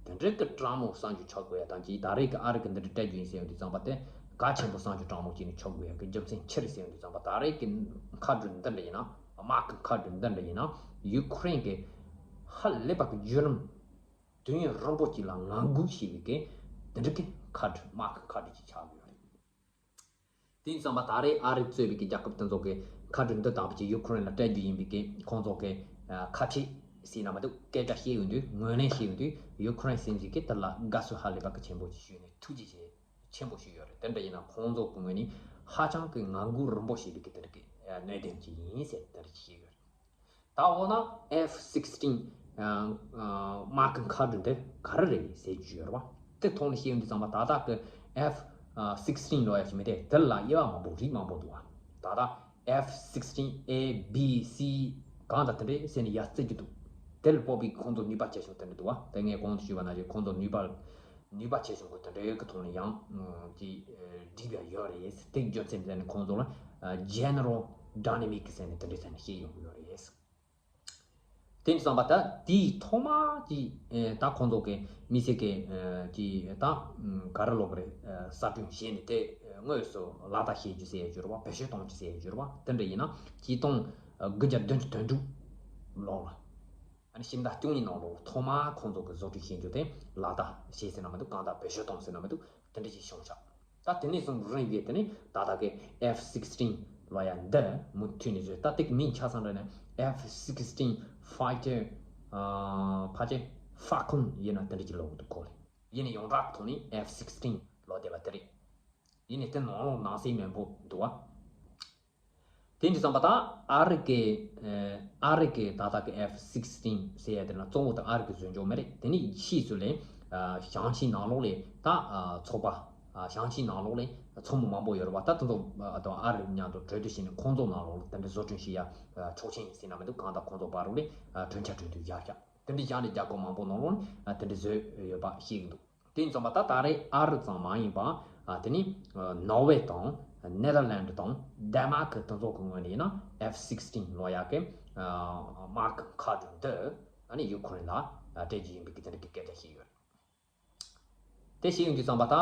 དེ་འདྲའི་གི་གྲང་མོ་གསར་འགྱུར་ཆགས་དགོས་ཡ་དང་ཅིག་ད་རེས་ཀྱི་ཨ་རི་གི་འདི་འདྲ་སྤྲད་རྒྱུ་ཡིན་ཟེར་ཡོང་དུས་ཙམ་པ་དེ་གལ་ཆེན་པོ་གསར་འགྱུར་གྲང་མོ་ཅིག་ནི་ཆགས་དགོས་ཡ་གི་རྒྱུ་མཚན་ཅི་རེད་ཟེར་ཡོང་དུས་ཙམ་པ་ད་རེས་ཀྱི་མཁའ་འགྲུལ་འདི་འདྲ་ཡིན་ན་དམག་གི་མཁའ་འགྲུལ་འདི་འདྲ་ཡིན་ན་ཡུ་ཁུ་རེན་གི་ཧ་ལས་པ་གི་བརྒྱུད་རིམ་དུས་ཡུན་རིང་པོ་ཅིག་ལ་ངང་སྒུག་བྱས་པའི་གི་དེ་འདྲ་གི་མཁའ་འགྲུལ་དམག་གི་མཁའ་འགྲུལ་ཅིག་ཆགས་དགོས་ཡ་རེད། དེ་ཡིན་ཙང་མ་ད་རེས་ཨ་རི་གཙོས་པའི་གི་རྒྱལ་ཁབ་དེ་ཚོ་གི་མཁའ་འགྲུལ་འདི་དག་པོ་ཅིག་ཡུ་ཁུ་རེན་ལ་སྤྲད་རྒྱུ་ཡིན་པའི་གི་ཁོང་ཚོ་གི་ཁ་ཆད་ཟེར་ན་མི་འདུག་སྐད་ཆ་བཤད་ཡོང་དུས་ངོས་ལེན་བྱས་ཡོང་དུས་ཡུ་ཁུ་རེན་སྲིད་འཛིན་གི་དེ་ལ་དགའ་བསུ་ཧ་ལས་པ་གི་ཆེན་པོ་ཅིག་ཞུས་ནས་ཐུགས་རྗེ་ཆེ་ཆེན་པོ་ཞིག་ཡོད་རེད། དེ་འདྲ་ཡིན་ན་ཁོང་ཚོ་གི་ངོས་ནས་ཧ་ཅང་གི་ངང་སྒུག་རིང་པོ་བྱས་པའི་གི་དེ་འདྲ་གི་གནད་དོན་ཅིག་ཡིན་ཟེར་དེ་འདྲ་ཞིག་བཤད་ཡོད་རེད། ད་འོ་ན་F sixteen དམག་གི་མཁའ་འགྲུལ་དེ་ག་རེ་རེད་ཟེར་རྒྱུ་ཡོད་རེད་བ། དེ་ཐོག་ནས་བཤད་ཡོང་དུས་ཙམ་པ་ད་ལྟ་གི་F sixteen ལབ་ཡ་ཞིག་མེད་དེ། དེ་ལ་དབྱེ་བ་མང་པོ་རིགས་མང་པོ་འདུག་བ། ད་ལྟ་F sixteen A B C གང་དང་དེ་འདྲས་ཟེར་ནས་ཡར་བརྩི་རྒྱུ་འདུག་དེ་ལ་དཔག་པའི་ཁོང་ཚོ་ནུས་པ་ཆེ་ཤོས་དེ་འདྲ་འདུག་བ། དེ་ངས་གོང་དུ་ཞུས་པ་ནང་བཞིན་ཁོང་ཚོ་ནུས་པ་ནུས་པ་ཆེ་ཆུང་གི་དེ་འདྲའི་གི་ཐོག་ནས་ཡང་ཅིག་སྒྲིག་པ་ཡོད་རེད། དེ་རྒྱུ་མཚན་ཟེར་ནས་ཁོང་ཚོ་ལ་General Dynamic ཟེར་ནས་དེ་འདྲའི་ཟེར་ནས་བཤད་ཡོང་གི་ཡོད་རེད། དེ་ཡིན་ཙང་པ་ད་དེའི་ཐོག་མ་ཅིག་ད་ཁོང་ཚོ་གི་མི་སེར་གི་ཅིག་ད་ག་རེ་ལབ་དགོས་རེད། གསར་སྐྲུན་བྱས་ནས་དེ་དངོས་སུ་ལག་བསྟར་བྱེད་རྒྱུ་ཟེར་ཡ་བསྒྱུར་བ། བེད་སྤྱོད་གཏོང་རྒྱུ་ཟེར་ཡ་བསྒྱུར་བ། དེ་འདྲ་ཡིན་ན་ཆིག་སྟོང་དགུ་བརྒྱ་བདུན་ཅུ་དོན་དྲུག་ལོ་ལ། ཨ་ནི་ཕྱི་ཟླ་བཅུ་གཉིས་ནང་ལོགས་ཐོག་མར་ཁོང་ཚོ་གི་བཟོ་སྐྲུན་བྱེད་རྒྱུ་དེ་ལག་བསྟར་བྱས་ཟེར་ན་མི་འདུག་གང་ལྟར་བེད་སྤྱོད་བཏང་ཟེར་ན་མི་འདུག་དེ་འདྲ་ཞིག་བྱུང་ཤག་ད་དེ་ནས་བཟུང་རིང་བའི་དེ་ནས་ད་ལྟ་གི་F sixteen ལབ་ཡ་འདི་མུ་མཐུད་ནས་བཟོས། ད་དེ་གི་མིང་ཆ་ཚང་འདྲ་ནས་F sixteen fighter ཕལ་ཆེར་Falcon ཡིན་ན་དེ་འདྲ་ཅིག་ལབ་འདུག་གོ་ལེ། ཡིན་ནས་ཡོངས་གྲགས་ཐོག་ནས་F sixteen ལབ་བསྡད་པ་དེ་རེད། ཡིན་ནས་དེ་ནང་ལོགས་ནང་གསེས་མང་པོ་འདུག་བ། དེ་འདྲ་ཙམ་པ་ད་ཨ་རི་གི་ཨ་རི་གི་ད་ལྟ་གི་F sixteen ཟེར་ཡ་དེ་ན་གཙོ་བོ་དེ་ཨ་རི་གི་བཟོས་འཇོག་མ་རེད། དེ་ནི་ཕྱིས་སུ་ལས་ཞིང་ཆེན་ནང་ལོགས་ལས་ད་ཚོགས་པ་ཞིང་ཆེན་ནང་ལོགས་ལས་ཚོགས་མི་མང་པོ་ཡོད་རེད་བ། ད་དེ་ཚོ་ཨ་རི་མཉམ་དུ་གྲོས་བསྡུར་བྱས་ནས་ཁོང་ཚོ་ནང་ལོགས་ལ་དེ་འདྲ་བཟོ་སྐྲུན་བྱེད་ཡ་ཆོག་མཆན་ཟེར་ན་མི་འདུག་གང་ལྟར་ཁོང་ཚོ་བར་ལ་གྲོས་འཆར་གྲོས་བསྡུར་བཞག་ཤག་དེ་འདྲ་བཞག་ནས་རྒྱལ་ཁབ་མང་པོ་ནང་ལོགས་ནས་དེ་འདྲ་བཟོས་ཡོད་པ་ཤེས་ཀྱི་འདུག་དེ་ཡིན་ཙང་མ་ད་ད་རེས་ཨ་རི་ཙམ་མ་ཡིན་པ། ཨ་དེ་ནི་ནོར་ཝེ་དང་ནེ་དར་ལན་དང་ཌེན་མཱར་ཀི་དེ་ཚོ་གི་ངོས་ནས་ཡིན་ན་F sixteen ལབ་ཡག་གི་དམག་གི་མཁའ་འགྲུལ་འདི་ཨ་ནི་ཡུ་ཁུ་རེན་ལ་སྤྲད་རྒྱུ་ཡིན་པའི་གི་དེ་འདྲ་གི་སྐད་ཆ་བཤད་ཡོད་རེད། དེ་བཤད་ཡོང་དུས་ཙམ་པ་ད་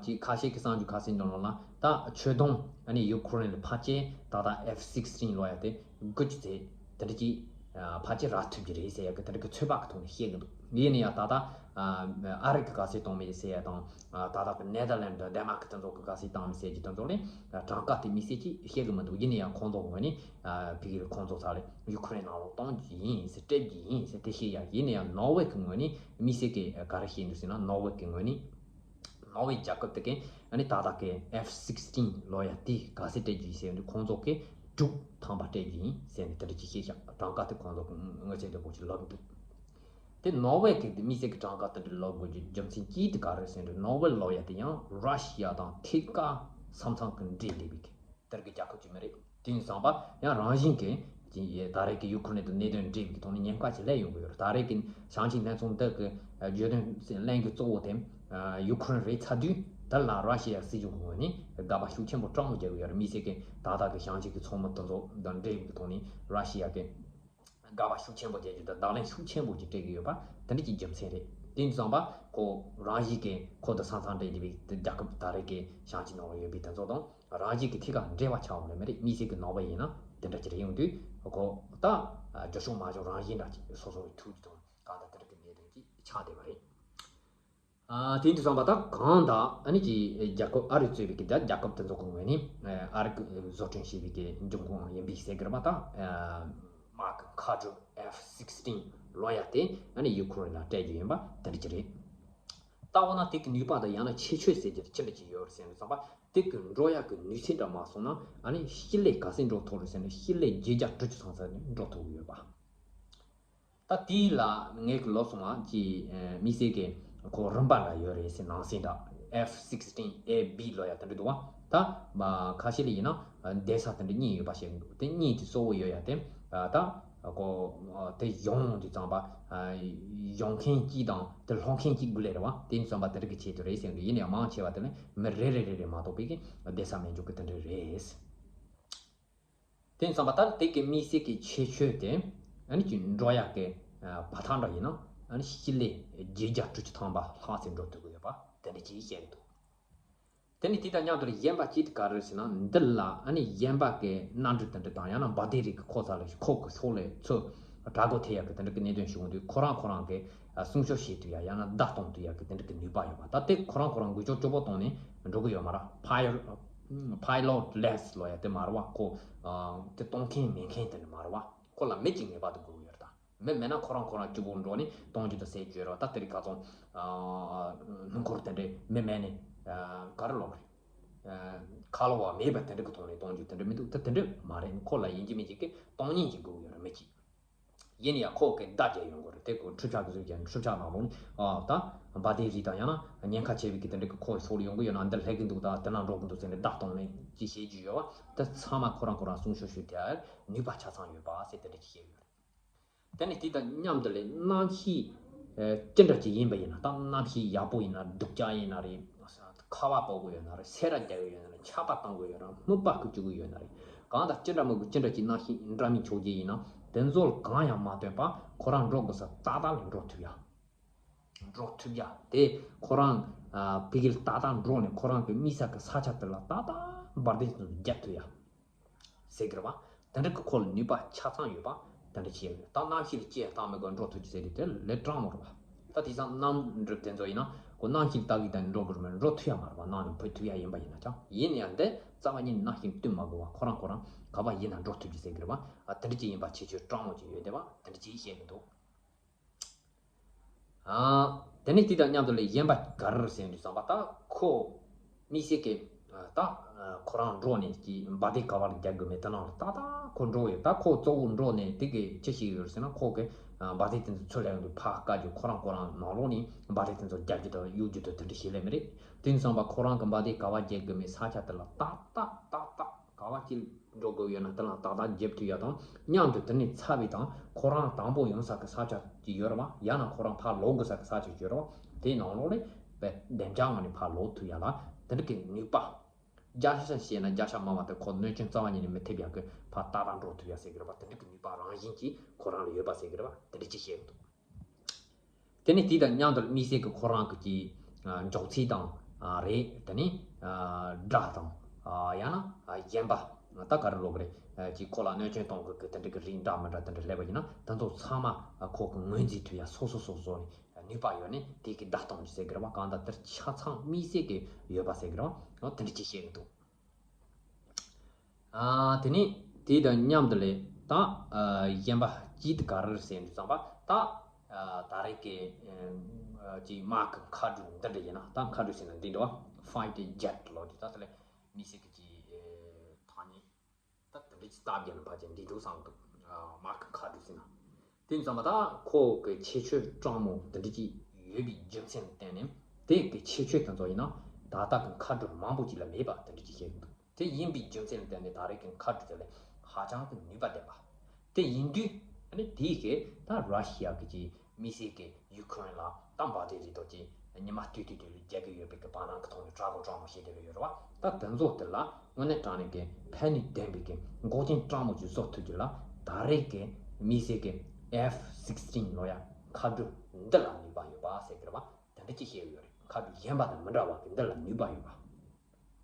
ཅིག་ཁ་ཤས་ཀྱི་གསར་འགྱུར་ཁ་ཤས་འདྲ་ལ་ད་ཆུ་དུང་ཨ་ནི་ཡུ་ཁུ་རེན་ལ་ཕལ་ཆེར་ད་ལྟ་F sixteen ལབ་ཡག་དེ་དགུ་བཅུ་ཙམ་དེ་འདྲ་ཅིག་ཕལ་ཆེར་རག་ཐུབ་ཀྱི་རེད་ཟེར་ཡག་གི་དེ་འདྲ་གི་ཚོད་དཔག་གི་ཐོག་ནས་བཤད་གི་འདུག་ཡིན་ན་ཡང་ད་ལྟ་ཨ་རི་གི་ག་ཚོད་བཏང་མེད་ཟེར་ཡག་དང་ད་ལྟ་གི་ནེ་དར་ལན་དང་ཌེན་མཱར་ཀི་དེ་ཚོ་གི་ག་ཚོད་བཏང་མེད་ཟེར་གྱི་དེ་ཚོ་ལས་གྲངས་ཀ་དེ་དམིགས་བསལ་ཅིག་བཤད་གི་མི་འདུག་ཡིན་ན་ཡང་ཁོང་ཚོ་གི་ངོས་ནས་ཕ་གིར་ཁོང་ཚོ་ཚ་ལས་ཡུ་ཁུ་རེན་ནང་ལོགས་གཏོང་རྒྱུ་ཡིན་ཟེར་སྤྲད་རྒྱུ་ཡིན་ཟེར་དེ་བཤད་ཡག་ཡིན་ན་ཡང་ནོར་ཝེ་གི་ངོས་ནས་དམིགས་བསལ་གི་ག་རེ་བཤད་འདུག་ཟེར་ན་ནོར་ཝེ་གི་ངོས་ནས། ནོར་ཝེ་རྒྱལ་ཁབ་དེ་གས་ཨ་ནི་ད་ལྟ་གི་F sixteen ལབ་ཡག་དེ་ག་ཚོད་སྤྲད་རྒྱུ་ཡིན་ཟེར་ནས་ཁོང་ཚོ་གིས་དྲུག་ཐམ་པ་སྤྲད་རྒྱུ་ཡིན་ཟེར་ནས་དེ་འདྲ་ཅིག་བཤད་ཤག་གྲངས་ཀ་དེ་ཁོང་ཚོ་གི་དངོས་ཚན་དེ་བོ་ཅིག་ལབ་འདུག་དེ་ནོར་ཝེ་གི་དམིགས་བསལ་གི་གྲངས་ཀ་དེ་འདྲ་ལབ་དགོས་རྒྱུ་རྒྱུ་མཚན་གཅིག་དེ་ག་རེ་ཟེར་ན་ནོར་ཝེ་ལབ་ཡག་དེ་ཡང་ར་ཤི་ཡ་དང་ཐད་ཀར་ས་མཚམས་གི་འབྲེལ་འདུག་པའི་གི་དེར་གི་རྒྱལ་ཁབ་ཅིག་མ་རེད། དེ་ཡིན་ཙང་པ་ཡང་རང་བཞིན་གྱི་ད་རེས་ཀྱི་ཡུ་ཁུ་རེན་དང་གནད་དོན་འབྲེལ་བའི་ཐོག་ནས་ཉེན་ཁ་ཅིག་སླེབས་ཡོང་གི་ཡོད་རེད། ད་རེས་ཀྱི་ཞིང་ཆེན་ལྷན་ཚོགས་འདི་གི་བརྗོད་དོན་གླེང་གི་གཙོ་བོ་དེ་ཡུ་ཁུ་རེན་རེད་ཚར་དུས་དེ་ལ་ར་ཤི་ཡ་སྲིད་གཞུང་གི་ངོས་ནས་དགག་པ་ཤུགས་ཆེན་པོ་དྲག་མོ་རྒྱག་གི་ཡོད་རེད། དམིགས་བསལ་གྱི་ད་ལྟ་གི་ཞིང་ཆེན་གྱི་ཚོགས་མི་དེ་ཚོ་དང་འབྲེལ་བའི་ཐོག་ནས་ར་ཤི་ཡ་གི་དགག་པ་ཤུགས་ཆེན་པོ་བྱེད་རྒྱུ་དང་བརྡ་ལན་ཤུགས་ཆེན་པོ་ཅིག་སྤྲད་ཀྱི་ཡོད་པ་དེ་འདྲ་ཅིག་རྒྱུ་མཚན་རེད། དེ་ཡིན་ཙང་པ་ཁོ་རང་བཞིན་གྱི་ཁོ་དང་ས་མཚམས་འབྲེལ་གྱི་བའི་རྒྱལ་ཁབ་ད་རེས་ཀྱི་ཞིང་ཆེན་ནང་ལ་ཡོད་པའི་དེ་ཚོ་དང་རང་བཞིན་གྱི་ཐད་ཀར་འབྲེལ་བ་ཆགས་ཡོད་ནི་མ་རེད། དམིགས་བསལ་གྱི་ནོར་ཝེ་ཡིན་ན་དེ་འདྲ་ཅིག་རེད། ཡོང་དུས་ཁོ་ད་རྒྱུ་ཕྱོགས་མ་འཇོག་རང་བཞིན་འདྲ་ཅིག་སོ་སོའི་ཐུགས་ཀྱི་དང་གང་ལྟར་དེ་འདྲ་གི་གནད་དོན་ཅིག་ཆགས་བསྡད་པ་རེད། ཨ་དེ་འདྲ་སོང་པ་ད་གང་ལྟར་ཨ་ནི་ཀྱི་རྒྱལ་ཁབ་ཨ་རི་གཙོས་པའི་གི་ད་རྒྱལ་ཁབ་དེ་ཚོ་གི་ངོས་ནས་ཨ་རི་གི་བཟོ་སྐྲུན་བྱས་པའི་གི་འབྱུང་ཁུངས་ཡིན་པའི་ཟེར་གི་རེད་པ། ད་དམག་གི་མཁའ་འགྲུལ་F sixteen ལབ་ཡག་དེ་ཨ་ནི་ཡུ་ཁུ་རེན་ལ་སྤྲད་རྒྱུ་ཡིན་པ་དེ་འདྲ་ཅིག་རེད། ད་འོ་ན་དེ་གི་ནུས་པ་དང་ཡང་ན་ཁྱད་ཆོས་ཟེར་རྒྱུ་ཅི་འདྲ་ཅིག་ཡོད་རེད་ཟེར་ན་ཙང་པ་དེ་གི་འགྲོ་ཡག་གི་ནུས་ཚད་འདྲ་མ་སོང་ན་ཨ་ནི་སྤྱི་ལེ་ག་ཚད་འགྲོ་ཐུབ་རེད་ཟེར་ན་སྤྱི་ལེ་བརྒྱད་བརྒྱ་དྲུག་ཅུ་ཚང་ཚད་ནས་འགྲོ་ཐུབ་ཀྱི་ཡོད་པ། ད་དེ་ལ་ངས་གི་ལབ་སོང་བ་ཀྱི་དམིགས་བསལ་གྱི་ཁོ་རིམ་པ་འདྲ་ཡོད་རེད་ཟེར། ནང་གསེས་འདྲ་F sixteen A B ལབ་ཡག་དེ་འདྲ་འདུག་བ། ད་ཁ་ཤས་ལ་ཡིན་ན་བསྡད་ས་དེ་འདྲ་གཉིས་ཡོད་པ་ཞིག་འདུག་དེ་གཉིས་དེ་གཙོ་བོ་ཡོད་ཡག་དེ་ད་ཁོ་དེ་གཞུང་དེ་ཙམ་པ་གཞུང་མཁན་གཅིག་དང་དེ་སློབ་མཁན་གཅིག་དགུ་ལས་རེད་བ། དེ་ཙམ་པ་དེ་འདྲ་གི་ཆེད་དུ་རེད་ཟེར་འདུག་ཡིན་ཡང་མང་ཆེ་བ་དེ་ནི་མི་རེ་རེ་རེ་རེ་མ་གཏོགས་པའི་གི་བསྡད་ས་མེད་འཇོག་གི་དེ་འདྲ་རེད། དེ་ཙམ་པ་ལྟར་དེ་གི་དམིགས་བསལ་གྱི་ཁྱད་ཆོས་དེ་ཨ་ནི་ཀྱི་འགྲོ་ཡག་གི་བར་ཐག་འདྲ་ཡིན་ན་ཨ་ནི་སྤྱི་ལེ་བརྒྱད་བརྒྱ་དྲུག་ཅུ་ཐམ་པ་ལྷག་ཙམ་འགྲོ་ཐུབ་ཀྱི་ཡོད་པ་དེ་འདྲ་ཅིག་བཤད་ཀྱི་འདུག་དེ་ནི་དེ་དང་མཉམ་དུ་གཞན་པ་ཅིག་ག་རེ་ཟེར་ན་འདི་ལ་ཨ་ནི་གཞན་པ་གི་གནམ་གྲུ་དེ་འདྲ་དང་ཡང་ན་འབར་མདེལ་རིགས་ཀྱི་ཁོ་ཚ་ལ་ཁོ་གི་ཕྱོགས་ལས་ཚུར་དྲག་རྒོལ་ཐེབས་ཡག་གི་དེ་འདྲ་གི་གནད་དོན་བྱུང་དུས་ཁོ་རང་ཁོ་རང་གི་སྲུང་སྐྱོབ་བྱེད་ཐུབ་ཡག་ཡང་ན་བརྡ་གཏོང་ཐུབ་ཡག་གི་དེ་འདྲ་གི་ནུས་པ་ཡོད་པ། ད་དེ་ཁོ་རང་ཁོ་རང་འགུལ་སྐྱོད་སྐྱོ་པོ་གཏོང་ནས་འགྲོ་གི་ཡོད་མ་རེད། ཕ་ཡུལ་ ཕའི་ལོ་ཊི་ལེ་སི་ལོ་ཡ་དེ་མ་རེད་བ། ཁོ་ཨ་དེ་གཏོང་མཁན་མེད་མཁན་དེ་འདྲ་མ་རེད་བ། ཁོ་ལ་མི་གཅིག་ངེས་པར་དུ་དགོས་ཀྱི་ཡོད་རེད་ད། མི་མེད་ན་ཁོ་རང་ཁོ་རང་སྐྱིད་པོ་འགྲོ་ནས་གཏོང་རྒྱུ་དང་ཟས་རྒྱུ་རེད་བ། ད་དེ་རིང་ཁ་སང་ཨ་སྣུམ་འཁོར་དེ་འདྲས་མི་མེད་ནས་ཨ་ག་རེ་ལོག་རེད། ཨ་ཁ་ལོ་བ་མེད་པ་དེ་འདྲ་གི་ཐོག་ནས་གཏོང་རྒྱུ་དེ་འདྲ་མི་འདུག་ད་དེ་འདྲ་མ་རེད། ཁོ་ལ་ཡིན་གཅིག་མིན་གཅིག་གི་གཏོང་མཁན་གཅིག་དགོས་ཀྱི་ཡོད་རེད། མི་གཅིག་ཡིན་ཡང་ཁོ་གི་བརྡ་རྒྱག་ཡོང་དགོས་རེད། དེ་ཁོ་འཕྲུལ་ཆས་ཀྱི་བཟོས་ཀྱང་འཕྲུལ་ཆས་ནང་ལོགས་ནས་ཨ་ད་འབའ་དེ་རིགས་དང་ཡང་ན་ཉེན་ཁ་ཆེ་བའི་གི་དེ་འདྲ་གི་ཁོ་ཤོར་ཡོང་གི་ཡོད་ན་འདི་སླེབས་གི་འདུག་ད་དེ་ན་འགྲོ་གི་འདུག་ཟེར་ནས་བརྡ་གཏོང་ནས་ཅི་བྱེད་རྒྱུ་ཡོད་བ། དེ་ཚང་མ་ཁོ་རང་ཁོ་རང་སྲུང་སྐྱོབ་ཞུ་དེ་ནུས་པ་ཆ་ཚང་ཡོད་པ་ཟེར་དེ་འདྲ་ཅིག་བཤད་ཡོད་རེད། དེ་ནས་དེ་དང་མཉམ་དུ་ལས་གནམ་གཤིས་ཨ་ཅི་འདྲ་ཅིག་ཡིན་པ་ཡིན་ན། ད་གནམ་གཤིས་ཡག་པོ་ཡིན་ན། སྡུག་ཅག་ཡིན་ན་རེད། ཁ་བ་སྤོ་གི་ཡོད་ན་རེད། སེ་ར་རྒྱག་གི་ཡོད་ན་རེད། ཆར་པ་བཏང་གི་ཡོད་ན་རེད། སྨུག་པ་ཁུ་བཅུག་གི་ཡོད་ན་རེད། གང་ལྟར་ཅི་འདྲ་མོ་གི་ཅི་འདྲ་ཅིག་གནམ་གཤིས་འདྲ་མིན་ཆོག་རྒྱུ་ཡིན་ན། དེ་ཚོ་ལ་གང་ཡང་མ་སྟོན་པ་ཁོ་རང་འགྲོ་དགོས་ས་ཏག་ཏག་ལ་འགྲོ་ཐུབ་ཡ། འགྲོ་ཐུབ་ཡ་དེ་ཁོ་རང་ཨ་ཕ་གིར་ཏག་ཏག་འགྲོ་ནས་ཁོ་རང་གི་དམིགས་ས་གི་ས་ཆ་དེ་ལ་ཏག་ཏག་འབར་མདེལ་རྒྱག་ཐུབ་ཡ་ཟེར་གི་རེད་བ། དེ་འདྲ་གི་ཁོ་ལ་ནུས་པ་ཆ་ཚང་ཡོད་པ་དེ་འདྲ་བྱས་ཡོད། ད་གནམ་གཤིས་ལ་ཅི་ཡང་བཏང་མེད་གི་འགྲོ་ཐུབ་ཀྱི་ཟེར་དུས་དེ་ལས་སྤྲང་མོ་རེད་བ། ད་དེང་སང་གནམ་གྲུ་དེ་ཚོ་ཡིན་ན་ཁོ་གནམ་གཤིས་ལ་ལྟ་གི་དང་འགྲོ་དགོས་རེད་མོད། འགྲོ་ཐུབ་ཡ་མ་རེད་བ། ནང་ནས་བུད་ཐུབ་ཡ་ཡིན་པ་ཡིན་ན་ཀྱང་། ཡིན་ན་ཡང་འདི་རྩ་བ་ཉིད་ནས་གནམ་གཤིས་བསྟུན་མ་དགོས་བ། ཁོ་རང་ཁོ་རང་ག་པར་ཡིན་ན་འགྲོ་ཐུབ་ཀྱི་ཟེར་གི་རེད་བ། ཨ་དེ་འདྲ་ཅིག་ཡིན་པ་ཁྱད་ཆོས་སྤྲང་མོ་ཅིག་ཡོད་བསྡད་བ། དེ་འདྲ་ཅིག་བཤད་གི་འདུག་ཨ་དེ་ནས་དེ་དང་མཉམ་དུ་ལས་གཞན་པ་ག་རེ་རེད་ཟེར་དུས་ཙམ་པ། ད་ཁོ་དམིགས་བསལ་གྱི་ཨ་ད་ཨ་ཁོ་རང་འགྲོ་ནས་ཀྱི་འབའ་དེ་ག་བར་རྒྱག་དགོས་མེད། དེ་ནང་ལ་ཏག་ཏག་ཁོ་འགྲོ་ཡོད། ད་ཁོ་གཙོ་བོ་འགྲོ་ནས་དེ་གི་ཅི་ཞིག་ཡོད་ཟེར་ན། ཁོ་གི་ཨ་འབའ་དེ་དེ་ཚོ་ཚུར་ལེན་དུ་ཕར་བཀག་རྒྱུ། ཁོ་རང་ཁོ་རང་ནང་ལོགས་ནས་འབའ་དེ་དེ་ཚོ་རྒྱག་རྒྱུ་དང་གཡུག་རྒྱུ་དང་དེ་འདྲ་ཞིག་ལས་མི་རེད། དེ་ཙམ་པ་ཁོ་རང་གི་འབའ་དེ་ག་བར་རྒྱག་དགོས་མེད་ས་ཆ་དེ་ལ་ཏག་ཏག་ཏག་ཏག་ག་བ་ཅིག་འགྲོ་དགོས་ཡོད་ན་དེ་ལ་ཏག་ཏག་རྒྱབ་ཐུབ་ཡ་དང་། མཉམ་དུ་དེ་ནས་ཚ་བའི་དང་ཁོ་རང་དང་པོ་ཡོང་ས་གི་ས་ཆ་ཅིག་ཡོད་རེད་བ། ཡང་ན་ཁོ་རང་ཕར་ལོག་དགོས་ས་གི་ས་ཆ་ཅིག་ཡོད་རེད་བ། དེའི་ནང་ལོགས་ལས་བདེ་འཇགས་ངང་ནས་ཕར་ལོག་ཐུབ་ཡ་ལ་དེ་འདྲ་གི་ནུས་པ། བརྒྱ་ཆ་བཤད་ན་བརྒྱ་ཆ་མང་བ་དེ་ཁོ་གནོད་སྐྱོན་རྩ་བ་ཉིད་ནས་མི་ཐེབས་ཡ་གི་ཕར་ཏག་ཏག་འགྲོ་ཐུབ་ཡ་ཟེར་གི་རེད་བ། དེ་འདྲ་གི་ནུས་པ་རང་བཞིན་གྱིས་ཁོ་རང་ལ་ཡོད་པ་ཟེར་གི་རེད་བ། དེ་འདྲ་ཅིག་བཤད་གི་འདུག་དེ་ནས་དེ་དང་མཉམ་དུ་དམིགས་བསལ་གྱི་ཁོ་རང་གི་ཅིག་ཨ་འཇོག་ཚུལ་དང་ཨ་རེད། དེ་ནས་ཨ་སྒྲ་དང་ཨ་ཡང་ན་ཨ་གཞན་པ་ད་ག་རེ་ལབ་དགོས་རེད། ཨ་ཅིག་ཁོ་ལ་གནོད་སྐྱོན་གཏོང་དགོས་ཀྱི་དེ་འདྲ་གི་རིགས་འདྲ་མི་འདྲ་དེ་འདྲ་སླེབས་པ་ཡིན་ན། དེ་ཚོ་ཚང་མ་ཨ་ཁོ་གི་ངོས་འཛིན་ཐུབ་ཡ་སོ་སོ་སོ་སོ་ནས་ནུས་པ་ཡོད་ནས་དེ་གི་བརྡ་གཏོང་རྒྱུ་ཟེར་གི་རེད་བ། གང་ལྟར་དེར་ཆ་ཚང་དམིགས་བསལ་གྱི་ཡོད་པ་ཟེར་གི་རེད་བ། དེ་འདྲ་ཅིག་བཤད་གི་འདུག་ཨ་དེ་ནས་དེ་དང་མཉམ་དུ་ལས་ད་ཨ་གཞན་པ་ཅིག་ག་རེ་ཟེར་དུས་ཙམ་པ། ད་ཨ་ད་རེས་ཀྱི་ཨ་ཅིག་དམག་གི་མཁའ་འགྲུལ་འདི་འདྲ་ཡིན་ན། ད་མཁའ་འགྲུལ་ཟེར་ན་འདི་འདྲ་བ། ཕའི་ཊར་ཇེ་ཊི་ལབ་དུས་ད་དེ་ལས་དམིགས་བསལ་གྱི་ཅིག་ཨ་ཐང་ཉིད་ད་དེ་འདྲ་ཅིག་སྟབས་བདེ་ན་ཕལ་ཆེར་འགྲིག་འདུག་བསམ་འདུག་ཨ་དམག་གི་མཁའ་འགྲུལ་ཟེར་ན། དེ་ཙམ་པ་ད་ཁོ་གི་ཁྱད་ཆོས་སྤྲང་མོ་དེ་འདྲ་ཅིག་ཡོད་པའི་རྒྱུ་མཚན་ལ་བརྟེན་ནས། དེ་གི་ཁྱད་ཆོས་དེ་ཚོ་ཡིན་ན་ད་ལྟ་གི་མཁའ་འགྲུལ་མང་པོ་ཅིག་ལ་མེད་པ་དེ་འདྲ་ཅིག་བཤད་ཀྱི་འདུག་དེ་ཡིན་པའི་རྒྱུ་མཚན་ལ་བརྟེན་ནས་ད་རེས་ཀྱི་མཁའ་འགྲུལ་དེ་ལས་ཧ་ཅང་གི་ནུས་པ་ལྡན་པ་དེ་ཡིན་དུས། ཨ་ནི་དེའི་གི་ད་ར་ཤི་ཡ་གི་ཅིག་དམིགས་བསལ་གི་ཡུ་ཁུ་རེན་ལ་ད་འབའ་དེ་རིགས་དང་ཅིག་ཉི་མ་ལྟོས་ལྟོས་དེ་ལ་རྒྱག་གི་ཡོད་པའི་གི་བར་སྣང་གི་ཐོག་ནས་དྲག་པོ་སྤྲང་མོ་བྱེད་བསྡད་པ་ཡོད་རེད་བ། ད་དེ་ཚོ་དེ་ལ་དངོས་གནས་དྲང་གནས་ཀྱི་ཕན་ནུས་ལྡན་པའི་གི་འགོག་རྐྱེན་སྤྲང་མོ་ཅིག་བཟོ་ཐུབ་རྒྱུ་ལ་ད་རེས་ཀྱི་དམིགས་བསལ་གྱི་ཨེཕ་སིག་སི་ཊིན་ལབ་ཡ་མཁའ་འགྲུལ་འདི་ལ་ནུས་པ་ཡོད་པ་ཟེར་གི་རེད་བ། དེ་འདྲ་ཅིག་བཤད་ཡོད་རེད། མཁའ་འགྲུལ་གཞན་པ་དང་མི་འདྲ་བ་གི་འདི་ལ་ནུས་པ་ཡོད་པ།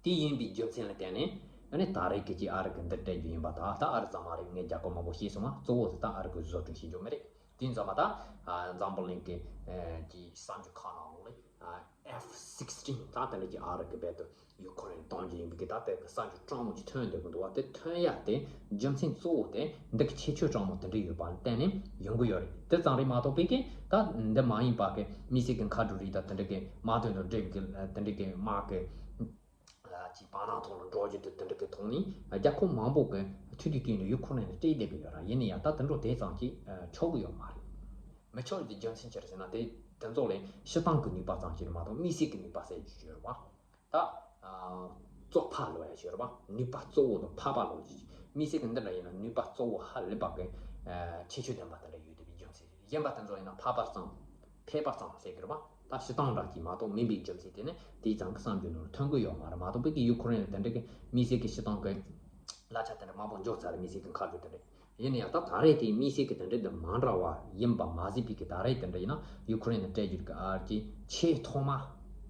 དེ་ཡིན་པའི་རྒྱུ་མཚན་ལ་བརྟེན་ནས་ཨ་ནི་ད་རེས་ཀྱི་ཅིག་ཨ་རི་གི་འདི་སྤྲད་རྒྱུ་ཡིན་པ། ད་ད་ཨ་རི་ཙམ་མ་རེད། ངས་རྒྱལ་ཁབ་མང་པོ་ཤེས་སོང་ང་། གཙོ་བོ་དེ་ད་ཨ་རི་གི་བཟོ་སྐྲུན་བྱེད་རྒྱུ་མི་རེད། དེ་ཙམ་པ་ད་ཨ་འཛམ་བུ་གླིང་གི་ཨ་ཀྱི་གསར་འགྱུར་ཁག་ནང་ལོགས་ལ་ཨ་ཨེཕ་སིག་སི་ཊིན་ད་དེ་ལས་ཀྱི་ཨ་རི་གི་རྦད་དེ་ཡུ་ཁུ་རེན་གཏོང་རྒྱུ་ཡིན་པའི་གི་ད་དེ་གི་གསར་འགྱུར་སྤྲང་མོ་ཅིག་ཐོན་བསྡད་ཀྱི་འདུག་བ། དེ་ཐོན་ཡ་དེ་རྒྱུ་མཚན་གཙོ་བོ་དེ་འདི་གི་ཁྱད་ཆོས་སྤྲང་མོ་དེ་འདྲ་ཡོད་པ་ལ་བརྟེན་ནས་ཡོང་གི་ཡོད་རེད། དེ་ཙམ་རེད་མ་གཏོགས་པའི་གི་ད་འདི་མ་ཡིན་པ་གི་དམིགས་བསལ་གི་མཁའ་འགྲུལ་རིགས་དང་དེ་འདྲ་གི་དམག་དོན་དང་འབྲེལ་བའི་གི་དེ་འདྲ་གི་དམག་གི་ཅིག་བར་སྣང་ཐོག་ལ་འགྲོ་རྒྱུ་དེ་དེ་འདྲ་གི་ཐོག་ནས་རྒྱལ་ཁབ་མང་པོ་གི་མཐུད་དེ་བསྟུན་ནས་ཡུ་ཁུ་རེན་ལ་སྤྲད་བསྡད་ཀྱི་ཡོད་ར། ཡིན་ན་ཡང་ད་དེ་འདྲ་དེ་ཙམ་གྱིས་ཆོག་གི་ཡོད་མ་རེད། མི་ཆོག་རྒྱུ་རྒྱུ་མཚན་ཅི་རེད་ཟེར་ན། དེ་དེ་ཚོ་ལས་སྤྱིར་བཏང་གི་ནུས་པ་ཙམ་ཞིག་རེད་མ་གཏོགས་དམིགས་བསལ་གྱི་ནུས་པ་ཟེར་རྒྱུ་ཡོད་རེད་བ། ད་ཨ་བཙོག་ཕར་ལོག་ཡ་ཞིག་རེད་བ། ནུས་པ་གཙོ་བོ་དང་ཕར་ཕར་ལོག་རྒྱུ། དམིགས་བསལ་གྱི་འདི་འདྲ་ཡིན་ན་ནུས་པ་གཙོ་བོ་ཧ་ལས་པ་གི་ཨ་ཁྱད་ཆོས་ལྡན་པ་དེ་འདྲ་ཡོད་བསྡད་པའི་རྒྱུ་མཚན་རེད། གཞན་པ་དེ་ཚོ་ཡིན་ན་ཕར་ཕར་ཙམ་ཕར་ཕར་ཙམ་ཟེར་གི་རེད་བ། ད་སྤྱིར་བཏང་འདྲ་ཅིག་མ་གཏོགས་མིན་པའི་རྒྱུ་མཚན་དེ་ནི་དེའི་ཙམ་གྱི་བསམ་རྒྱུ་ནོར་ཐོན་གི་ཡོད་མ་རེད། མ་གཏོགས་པའི་གི་ཡུ་ཁུ་རེན་ལ་དེ་འདྲ་གི་དམིགས་བསལ་གྱི་སྤྱིར་བཏང་གི་གླ་ཆ་དེ་འདྲ་མང་པོ་འཇོག་ཚར་རེད། དམིགས་བསལ་གྱི་མཁའ་འགྲུལ་དེ་འདྲ། ཡིན་ན་ཡང་ད་ད་རེས་དེ་དམིགས་བསལ་གྱི་དེ་འདྲ་དེ་མ་འདྲ་བ་ཡིན་པ་མ་ཟད་པའི་གི་ད་རེས་དེ་འདྲ་ཡིན་ན་ཡུ་ཁུ་རེན་ལ་སྤྲད་རྒྱུ་གི་ཨ་ཅེ་ཆེས་ཐོག་མ་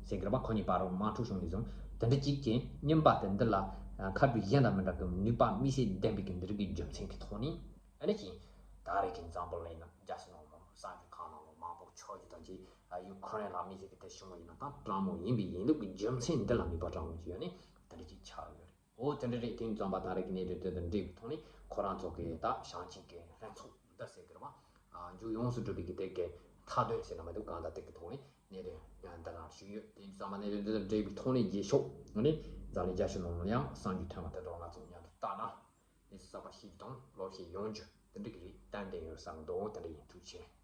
ཟེར་གི་རེད་པ། ཁོ་གཉིས་བར་དམག་འཁྲུག་བྱུང་ནས་བཟུང་དེ་འདྲ་གཅིག་གི་རྙིང་པ་དེ་འདི་ལ་མཁའ་འགྲུལ་གཞན་དང་མི་འདྲ་གི་ནུས་པ་དམིགས་བསལ་ལྡན་པའི་གི་འདི་རིགས་ཀྱི་རྒྱུ་མཚན་གྱི་ཐོག་ནས། ཨ་ནི་ཅིག་ད་རེས་ཀྱི་འཛམ་བུ་གླིང་ན་རྒྱལ་སྤྱི་ནང་ལོགས་གསར་འགྱུར་ཁག་ནང་ལོགས་མང་པོ་ཆགས་རྒྱུ་དང་ཅིག་ཡུ་ཁུ་རེན་ལ་དམིགས་བསལ་གྱི་དེ་བྱུང་བ་ཡིན་ན་ད་སྤྲང་མོ་ཡིན་པའི་ཡིན་ལུགས་ཀྱི་རྒྱུ་མཚན་འདི་ལ་ནུས་པ་སྤྲང་མོ་ཅིག་ཡོད་ནས་དེ་འདྲ་ཅིག་ཆགས་ཡོད་རེད། འོ་དེ་འདྲ་རེད། དེ་ཙམ་པ་ད་རེས་ཀྱི་གནད་དོན་དེ་དང་འབྲེལ་བའི་ཐོག་ནས་ཁོ་རང་ཚོ་གི་ད་བྱང་ཆིངས་ཀྱི་ལྷན་ཚོགས་འདི་ཟེར་གི་རེད་བ། མཇུག་ཡོངས་སུ་གྲུབ་པའི་གི་དེ་གི་མཐའ་དོན་ཟེར་ན་མ་གཏོགས་གང་ལྟར་དེ་གི་ཐོག་ནས་གནད་དོན་འདི་རང་ཞུས་ཡོད། དེ་ཙམ་པ་གནད་དོན་འདི་དང་འབྲེལ་བའི་ཐོག་ནས་རྗེས་ཕྱོགས་ནས་འཛམ་གླིང་རྒྱལ་སྤྱི་ནང་ལ་ཡང་གསར་འགྱུར་ཐོན་པ་དེ་འདྲ་ང་ཚོ་མཉམ་དུ་བལྟ་ན། གནས་ཚུལ་གསར་པ་ཤེས་རྒྱུ་དང་ལོ་ཤས་ཡོང་རྒྱུ་དེ་འདྲ་གི་རེད། ཏན་ཏན་ཡོད་བསམ་འདུག་དེ་འདྲ་ཡིན། ཐུགས་རྗེ་ཆེ།